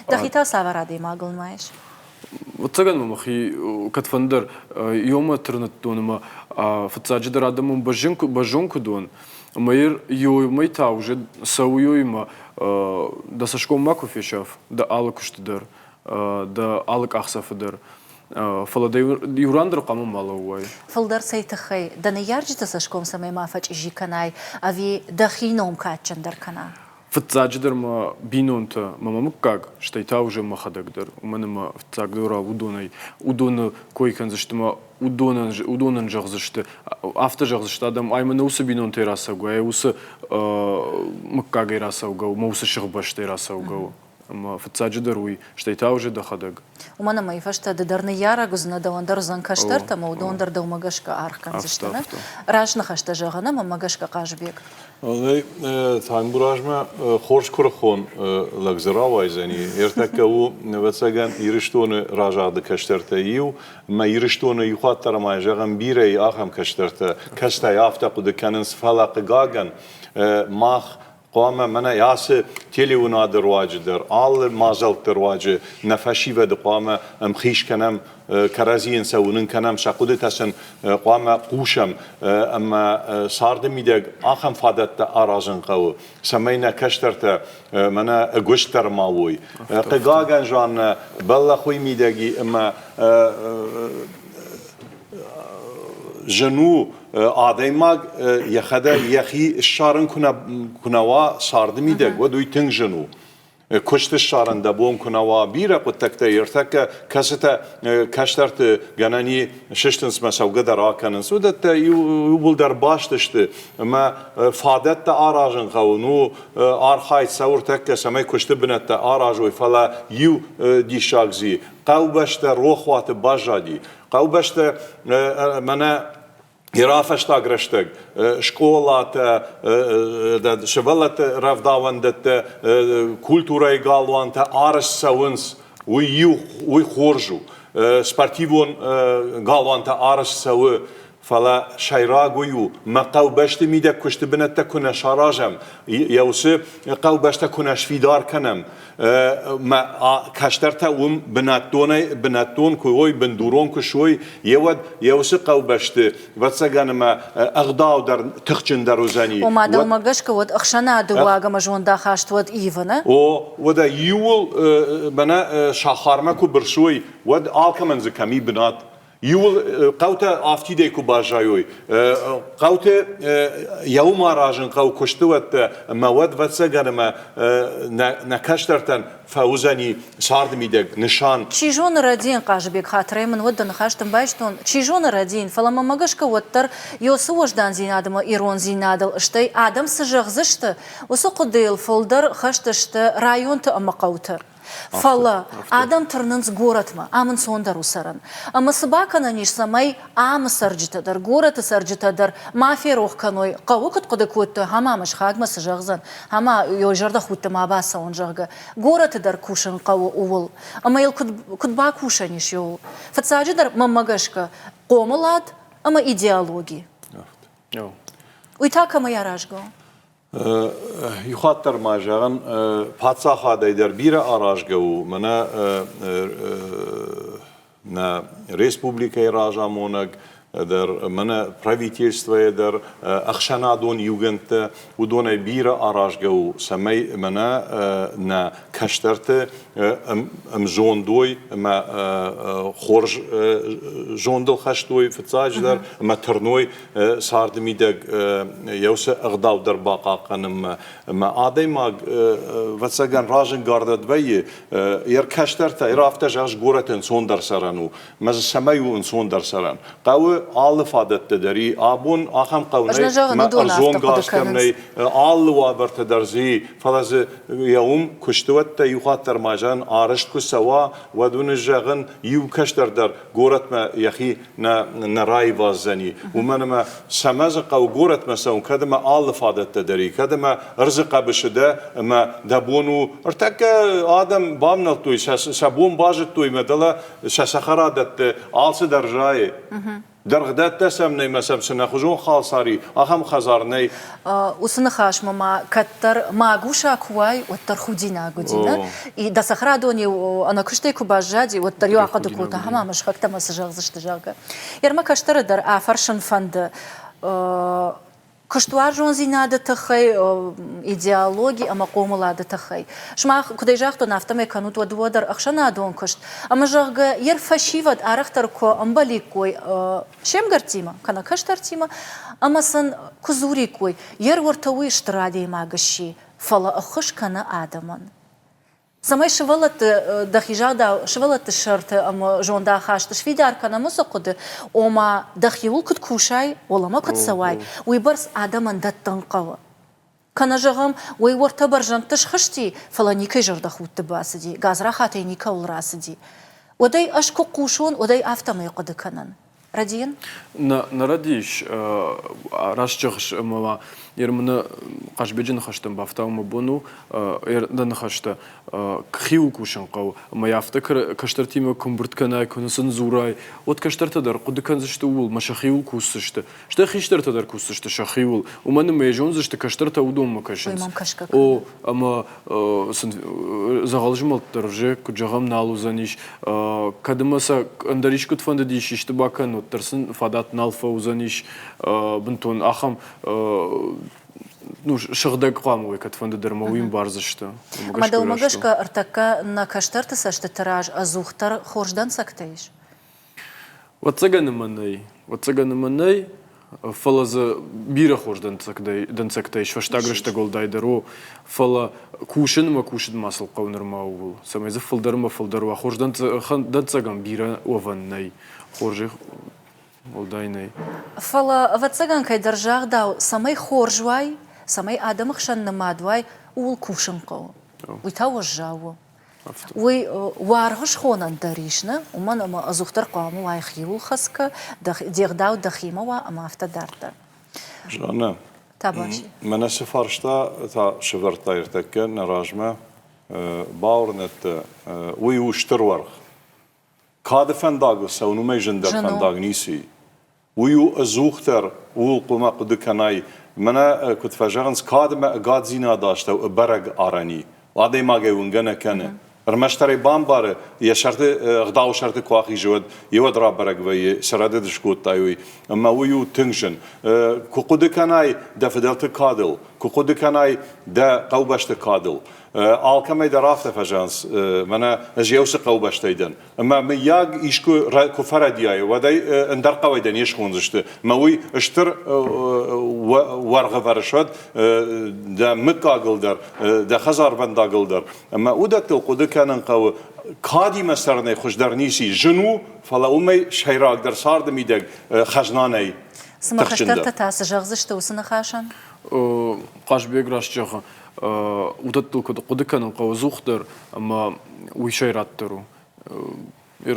Дӕхи та цавӕр адӕймагыл нымайыс? Ӕвӕццӕгӕн мӕ мӕхи кӕдфӕндӕр иумӕ тырныдтон ӕмӕ фыццаджыдӕр адӕмон бӕззон куыд уон, ӕмӕ иумӕ та уже цӕуы иумӕ дӕ цӕсгом макуы фесаф дӕ алы куысты дӕр, дӕ алы къахдзӕфы дӕр. Фӕлӕ дӕ иу ран дӕр хъуамӕ ма лӕууай. Фылдӕр цӕй тыххӕй? Дӕ ныййарджыты цӕсгом цӕмӕй ма фӕчъизи кӕнай ӕви дӕхи ном кадджындӕр кӕна? Фыццаджыдӕр мӕ бинонтӕ, мӕ мӕ мыггаг, стӕй та уже мӕхӕдӕг дӕр, уымӕн ӕмӕ фыццагдӕр уыдонӕй уыдоны кой кӕндзысты мӕ уыдонӕн, уыдонӕн зӕгъдзысты, афтӕ зӕгъдзысты адӕм, ай мӕнӕ уыцы бинонтӕй рацӕугӕ, ай уыцы мыггагӕй рацӕугӕ у, мӕ уыцы сыхбӕстӕй рацӕугӕ у. Ӕмӕ фыццаджыдӕр уый, стӕй та уже дӕхӕдӕг. Уымӕн ӕмӕ уый фӕстӕ ды дӕр ныййарӕг уыдзынӕ, дӕуӕн дӕр уыдзӕн кӕстӕртӕ, ӕмӕ уыдон дӕр дӕумӕ гӕсгӕ аргъ кӕндзысты. Раст ныхӕстӕ зӕгъын ӕмӕ мӕ гӕсгӕ Хъазыбег. Таймуразмӕ хорз куырыхон лӕг дзы рауайдзӕни. Ӕртӕккӕ у, ӕвӕццӕгӕн, Ирыстоны разагъды кӕстӕртӕй иу. Ӕмӕ Ирыстоны иу хатт дӕр ма зӕгъӕм, бирӕ ахӕм кӕстӕртӕ, кӕстӕй афтӕ хъуыды кӕнынц, фӕлӕ хъыгагӕн, мах хъуамӕ мӕнӕ ацы телеуынады руаджы дӕр, алы мадзӕлтты руаджы нӕ фӕсивӕды хъуамӕ ӕмхиз кӕнӕм, кӕрӕдзийӕн сӕ уынын кӕнӕм, сӕ хъуыдытӕ сын хъуамӕ хъусӕм ӕмӕ царды мидӕг ахӕм фадӕттӕ аразын хъӕуы, цӕмӕй нӕ кӕстӕртӕ мӕнӕ ӕгуыстдӕр ма уой. Хъыгагӕн, Жаннӕ, бӕллӕх уый мидӕг и ӕмӕ зын у адӕймаг йӕхӕдӕг йӕхи ссарын куы нӕ уа царды мидӕг, уӕд уый тынг зын у. Куыст ссарын дӕ бон куы нӕ уа, бирӕ хъуыддӕгтӕ ӕртӕккӕ, кӕцытӕ кӕстӕрты гӕнӕн и сыстынц мӕ цӕугӕ дӕр акӕнынц, уыдӕттӕ иууылдӕр баст сты ӕмӕ фадӕттӕ аразын хъӕуы. Ну, архайд цӕуы ӕртӕккӕ, цӕмӕй куысты бынӕттӕ аразой, фӕлӕ иу диссаг дзы хъӕубӕстӕ рохуаты баззади. Хъӕубӕстӕ мӕнӕ Ирафӕстаг рӕстӕг скъолатӕ, сывӕллӕтты рӕвдауӕндӕттӕ, культурӕйы галуантӕ арӕзт цӕуынц. Уый иу, уый хорз у. Спортивон галуантӕ арӕзт цӕуы. Фӕлӕ сӕйраг уый у, мӕ хъӕубӕсты мидӕг куысты бынӕттӕ куы нӕ саразӕм, йӕ уыцы хъӕубӕстӕ куы нӕ сфидар кӕнӕм, мӕ кӕстӕртӕ уым бынӕттонӕй бынӕттон куы уой, бындурон куы суой, еуӕд йӕ уыцы хъӕубӕсты, ӕвӕццӕгӕн ӕмӕ ӕгъдау дӕр тыхджындӕр уыдзӕни. Ома, дӕумӕ гӕсгӕ уӕд ӕхсӕнады уаг ӕмӕ зондахаст уӕд ивыны? О, уӕдӕ иууыл мӕнӕ сахармӕ куы бырсой, уӕд алкӕмӕн дзы кӕм и бынат? Иуыл хъӕутӕ афтидӕй куы баззайой, хъӕуты йӕ уым аразын хъӕуы куыстуӕттӕ ӕмӕ уӕд, ӕвӕццӕгӕн, ӕмӕ нӕ кӕстӕртӕн фӕуыдзӕни царды мидӕг нысан. Чи зоны, рӕдийын, Хъазыбег, хатырӕй мын уӕд дӕ ныхӕстӕм байстон, чи зоны, рӕдийын, фӕлӕ мӕмӕ гӕсгӕ уӕддӕр Йосы уӕздандзинад ӕмӕ ирондзинадыл, стӕй адӕм цы зӕгъдзысты, уыцы хъуыдыйыл фылдӕр хӕст сты районты ӕмӕ хъӕуты. Фӕлӕ адӕм тырнынц горӕтмӕ, ам ӕнцондӕр у цӕрын. Ӕмӕ цы бакӕнӕн ис, цӕмӕй амы цӕрджытӕ дӕр, горӕты цӕрджытӕ дӕр ма ферох кӕной, хъӕуы куыд хъуыды кодтой, ӕмӕ мӕ сыхагмӕ цы зӕгъдзӕн, ӕмӕ йӕ зӕрдӕхудты ма бацӕуон, зӕгъгӕ. Горӕты дӕр кусын хъӕуы ууыл. Ӕмӕ йыл куыд, куыд бакусӕн ис ууыл? Фыццаджыдӕр, мӕнмӕ гӕсгӕ, хъомылад ӕмӕ идеологи. Уый та кӕмӕй аразгӕ у? Иухатт дӕр ма зӕгъын, паддзахадӕй дӕр бирӕ аразгӕ у. Мӕнӕ нӕ республикӕйы разамонӕг дӕр, мӕнӕ правительствойы дӕр, ӕхсӕнадон иугӕндтӕ, уыдонӕй бирӕ аразгӕ у, цӕмӕй мӕнӕ нӕ кӕстӕрты ӕмзонд уой ӕмӕ хорз зондыл хӕст уой фыццаджыдӕр ӕмӕ тырной царды мидӕг йӕ уыцы ӕгъдау дӕр бахъахъхъӕнынмӕ. Ӕмӕ адӕймаг, ӕвӕццӕгӕн, разӕнгардӕд вӕййы, йӕ кӕстӕртӕ, йӕ афтӕ зӕгъыс, горӕты ӕнцондӕр цӕрӕн у. Мӕ дзы цӕмӕй у ӕнцондӕр цӕрӕн? Хъӕуы алы фадӕттӕ дӕр и. Абон ахӕм хъӕу нӕй, мӕ ӕрдзон газ кӕм нӕй, алы уавӕртӕ дӕр дзы и, фӕлӕ дзы йӕ уым куыстуӕттӕ иу хатт дӕр ма зӕгъын, арӕзт куы цӕуа, уӕд уын ӕз зӕгъын, иу кӕстӕр дӕр горӕтмӕ йӕхи нӕ, нӕ раиваздзӕни. Уымӕн ӕмӕ цӕмӕ дзы хъӕуы горӕтмӕ цӕуын, кӕд ӕмӕ алы фадӕттӕ дӕр и, кӕд ӕмӕ ӕрдзы хъӕбысы дӕ ӕмӕ дӕ бон у. Ӕртӕккӕ адӕм бавнӕлдтой, сӕ, сӕ бон базыдтой мӕ дӕлӕ сӕ цӕхӕрадӕтты алцыдӕр зайы. Дӕргъдӕттӕ сӕм нӕй мӕ сӕм цы нӕхуызон халсар и, ахӕм хӕдзар нӕй. Уыцы ныхасмӕ ма кӕддӕр магуса куы уай, уӕддӕр худинаг уыди, нӕ? Дӕ цӕхӕрадон-иу ӕнӕкуыстӕй куы баззади, уӕддӕр-иу ахъуыды кодта, ахӕм ӕмӕ сыхӕгтӕ мӕ цы зӕгъдзысты, зӕгъгӕ. Йе кӕстӕры дӕр афӕрсын фӕнды, куыстуарзондзинады тыххӕй, идеологи ӕмӕ хъомылады тыххӕй. Сымах, куыд ӕй загътон, афтӕмӕй кӕнут уӕ дыууӕ дӕр ӕхсӕнадон куыст. Ӕмӕ, зӕгъгӕ, йе фӕсивӕд арӕхдӕр куы ӕмбӕликкой се мгӕрттимӕ кӕнӕ кӕстӕртимӕ ӕмӕ сын куы дзуриккой, йе уӕртӕ уый стыр адӕймаг сси, фӕлӕ ӕххуыс кӕны адӕмӕн. Цӕмӕй сывӕллӕтты дӕхи загъдау сывӕллӕтты сӕрты ӕмӕ зондахаст сфидар кӕнӕм уыцы хъуыды, ома дӕхиуыл куыд кусай, уӕлӕмӕ куыд цӕуай, уыйбӕрц адӕмӕн дӕттын хъӕуы. Кӕнӕ, зӕгъӕм, уый уӕртӕ бӕрзӕндты схызти, фӕлӕ никӕй зӕрдӕхудты бацыди, гадзрахатӕй никӕуыл рацыди. Уӕд ӕй ӕз куы хъусон, уӕд ӕй афтӕмӕй хъуыды кӕнын. Рӕдийын? Нӕ, нӕ рӕдийыс. Раст зӕгъыс, ӕмӕ ма Ермыны Хъазбеджы ныхӕстӕм бафтауын мӕ бон у дӕ ныхӕстӕ. Хиуыл кусын хъӕуы, ӕмӕ йӕ афтӕ кӕстӕртимӕ куы ӕмбырд кӕнай, куы сын дзурай, уӕд кӕстӕртӕ дӕр хъуыды кӕндзысты ууыл, мӕ сӕхиуыл кусдзысты. Стӕй хистӕртӕ дӕр кусдзысты сӕхиуыл, уымӕн ӕмӕ йӕ зондзысты, кӕстӕртӕ уыдонмӕ кӕсынц. О, ӕмӕ сын дзӕгъӕл змӕлд дӕр уже, куыд зӕгъӕм, нал уыдзӕнис. Кӕд ӕмӕ сӕ ӕндӕр искуыд фӕндыдис исты бакӕнын, уӕддӕр сын фадат нал фӕуыдзӕнис бынтон ахӕм ну, сыгъдӕг хъуамӕ уой кӕдфӕнды дӕр ӕмӕ уый ӕмбардзысты. Ӕмӕ дӕумӕ гӕсгӕ ӕртӕккӕ нӕ кӕстӕрты цӕстыты раз ӕдзухдӕр хорз дӕнцӕгтӕ ис? Ӕвӕццӕгӕн ӕмӕ нӕй. Ӕвӕццӕгӕн ӕмӕ нӕй, фӕлӕ дзы бирӕ хорз дӕнцӕгтӕ ис, фӕстаг рӕстӕг уӕлдайдӕр у. Фӕлӕ кусын ӕмӕ кусын ма сыл хъӕуы нырма ууыл, цӕмӕй дзы фылдӕр ӕмӕ фылдӕр уа. Хорз дӕнцӕгӕн бирӕ уӕвӕн нӕй. Хорзӕй уӕлдай нӕй. Фӕлӕ, ӕвӕццӕгӕн, кӕйдӕр загъдау, цӕмӕй хорз уай, цӕмӕй адӕмы хсӕн нымад уай, ууыл кусын хъӕуы. Уый та уӕззау у. Уый уаргъ схонӕн дӕр ис, нӕ? Уымӕн ӕмӕ ӕдзухдӕр хъуамӕ уай хиуыл хӕцгӕ, де гъдау дӕхимӕ уа ӕмӕ афтӕ дарддӕр. Жаннӕ, мӕнӕ цы фарста та сӕвӕрдта ӕртӕккӕ нӕ размӕ, бауырнӕд уый у стыр уаргъ. Кады фӕндагыл цӕуын уымӕй зындӕр фӕндаг ницы и. Уый у ӕдзухдӕр ууыл хъуамӕ хъуыды кӕнай, мӕнӕ куыд фӕзӕгъынц, кад ӕмӕ ӕгаддзинады астӕу бӕрӕг арӕн и. Адӕймагӕй уынгӕ нӕ кӕны. Ӕрмӕстдӕр ӕй бамбары, йӕ сӕрты ӕгъдауы сӕрты куы ахизы, уӕд йе уӕд рабӕрӕг вӕййы, цы рӕдыд скодтай, уый. Ӕмӕ уый у тынг зын. Куы хъуыды кӕнай дӕ фыдӕлты кадыл, куы хъуыды кӕнай дӕ хъӕубӕсты кадыл, алкӕмӕй дӕр афтӕ фӕзӕгъынц, мӕнӕ ӕз еусы хъӕубӕстӕй дӕн. Ӕмӕ мыййаг искуы куы фӕрӕдийай, уӕд ӕй ӕндӕр хъӕуӕй дӕ не схондзысты. Ӕмӕ уый стыр уӕргъӕвӕр суӕд дӕ мыггагыл дӕр, дӕ хӕдзарвӕндагыл дӕр. Ӕмӕ уыдӕттыл хъуыды кӕнын хъӕуы. Кадимӕ цӕрынӕй хуыздӕр ницы ис. Зын у, фӕлӕ уымӕй сӕйрагдӕр царды мидӕг хӕзна нӕй. Цымӕ кӕстӕртӕ та цы зӕгъдзысты уыцы ныхасӕн? Хъазбег раст зӕгъы, уыдӕттыл куыд хъуыды кӕнын хъӕуы ӕдзухдӕр, ӕмӕ уый сӕйрагдӕр у.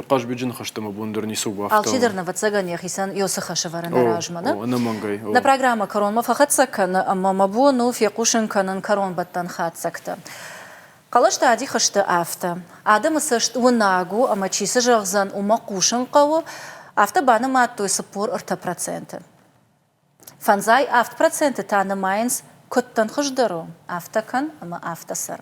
Хъазбеджы ныхӕстӕ мӕ бон дӕр ницы у бафтауын. Алчидӕр, ӕвӕццӕгӕн, йӕхицӕн Иосы хӕсӕвӕрыны размӕ, нӕ? Ӕнӕмӕнгӕй. Нӕ программӕ кӕронмӕ фӕхӕццӕ кӕны, ӕмӕ мӕ бон у фехъусын кӕнын кӕронбӕттӕн хатдзӕгтӕ. Хъӕлӕстӕ адих сты афтӕ. Адӕмы цӕст уынаг у, ӕмӕ чи цы зӕгъдзӕн, уымӕ хъусын хъӕуы, афтӕ банымадтой 43 проценты. 57 проценты та нымайынц, куыд дын хуыздӕр у, афтӕ кӕн ӕмӕ афтӕ цӕр.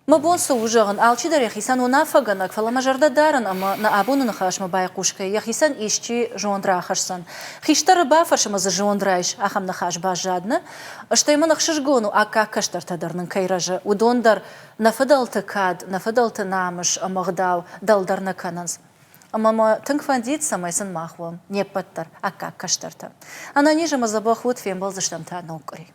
Мӕ бон цы у зӕгъын, алчидӕр йӕхицӕн уынаффӕгӕнӕг, фӕлӕ мӕ зӕрдӕ дарын ӕмӕ нӕ абоны ныхасмӕ байхъусгӕ йӕхицӕн исчи зонд рахӕсдзӕн. Хистӕры бафӕрс ӕмӕ дзы зонд райс, ахӕм ныхас баззад, нӕ? Стӕй мын ӕхсызгон у, аккаг кӕстӕртӕ дӕр нын кӕй рӕзы, уыдон дӕр нӕ фыдӕлты кад, нӕ фыдӕлты намыс ӕмӕ гъдау дӕлдӕр нӕ кӕнынц. Ӕмӕ мӕ тынг фӕндид, цӕмӕй сын мах уӕм не ппӕт дӕр аккаг кӕстӕртӕ. Ӕнӕниз ӕмӕ дзӕбӕх ут, фембӕлдзыстӕм та ног къуыри.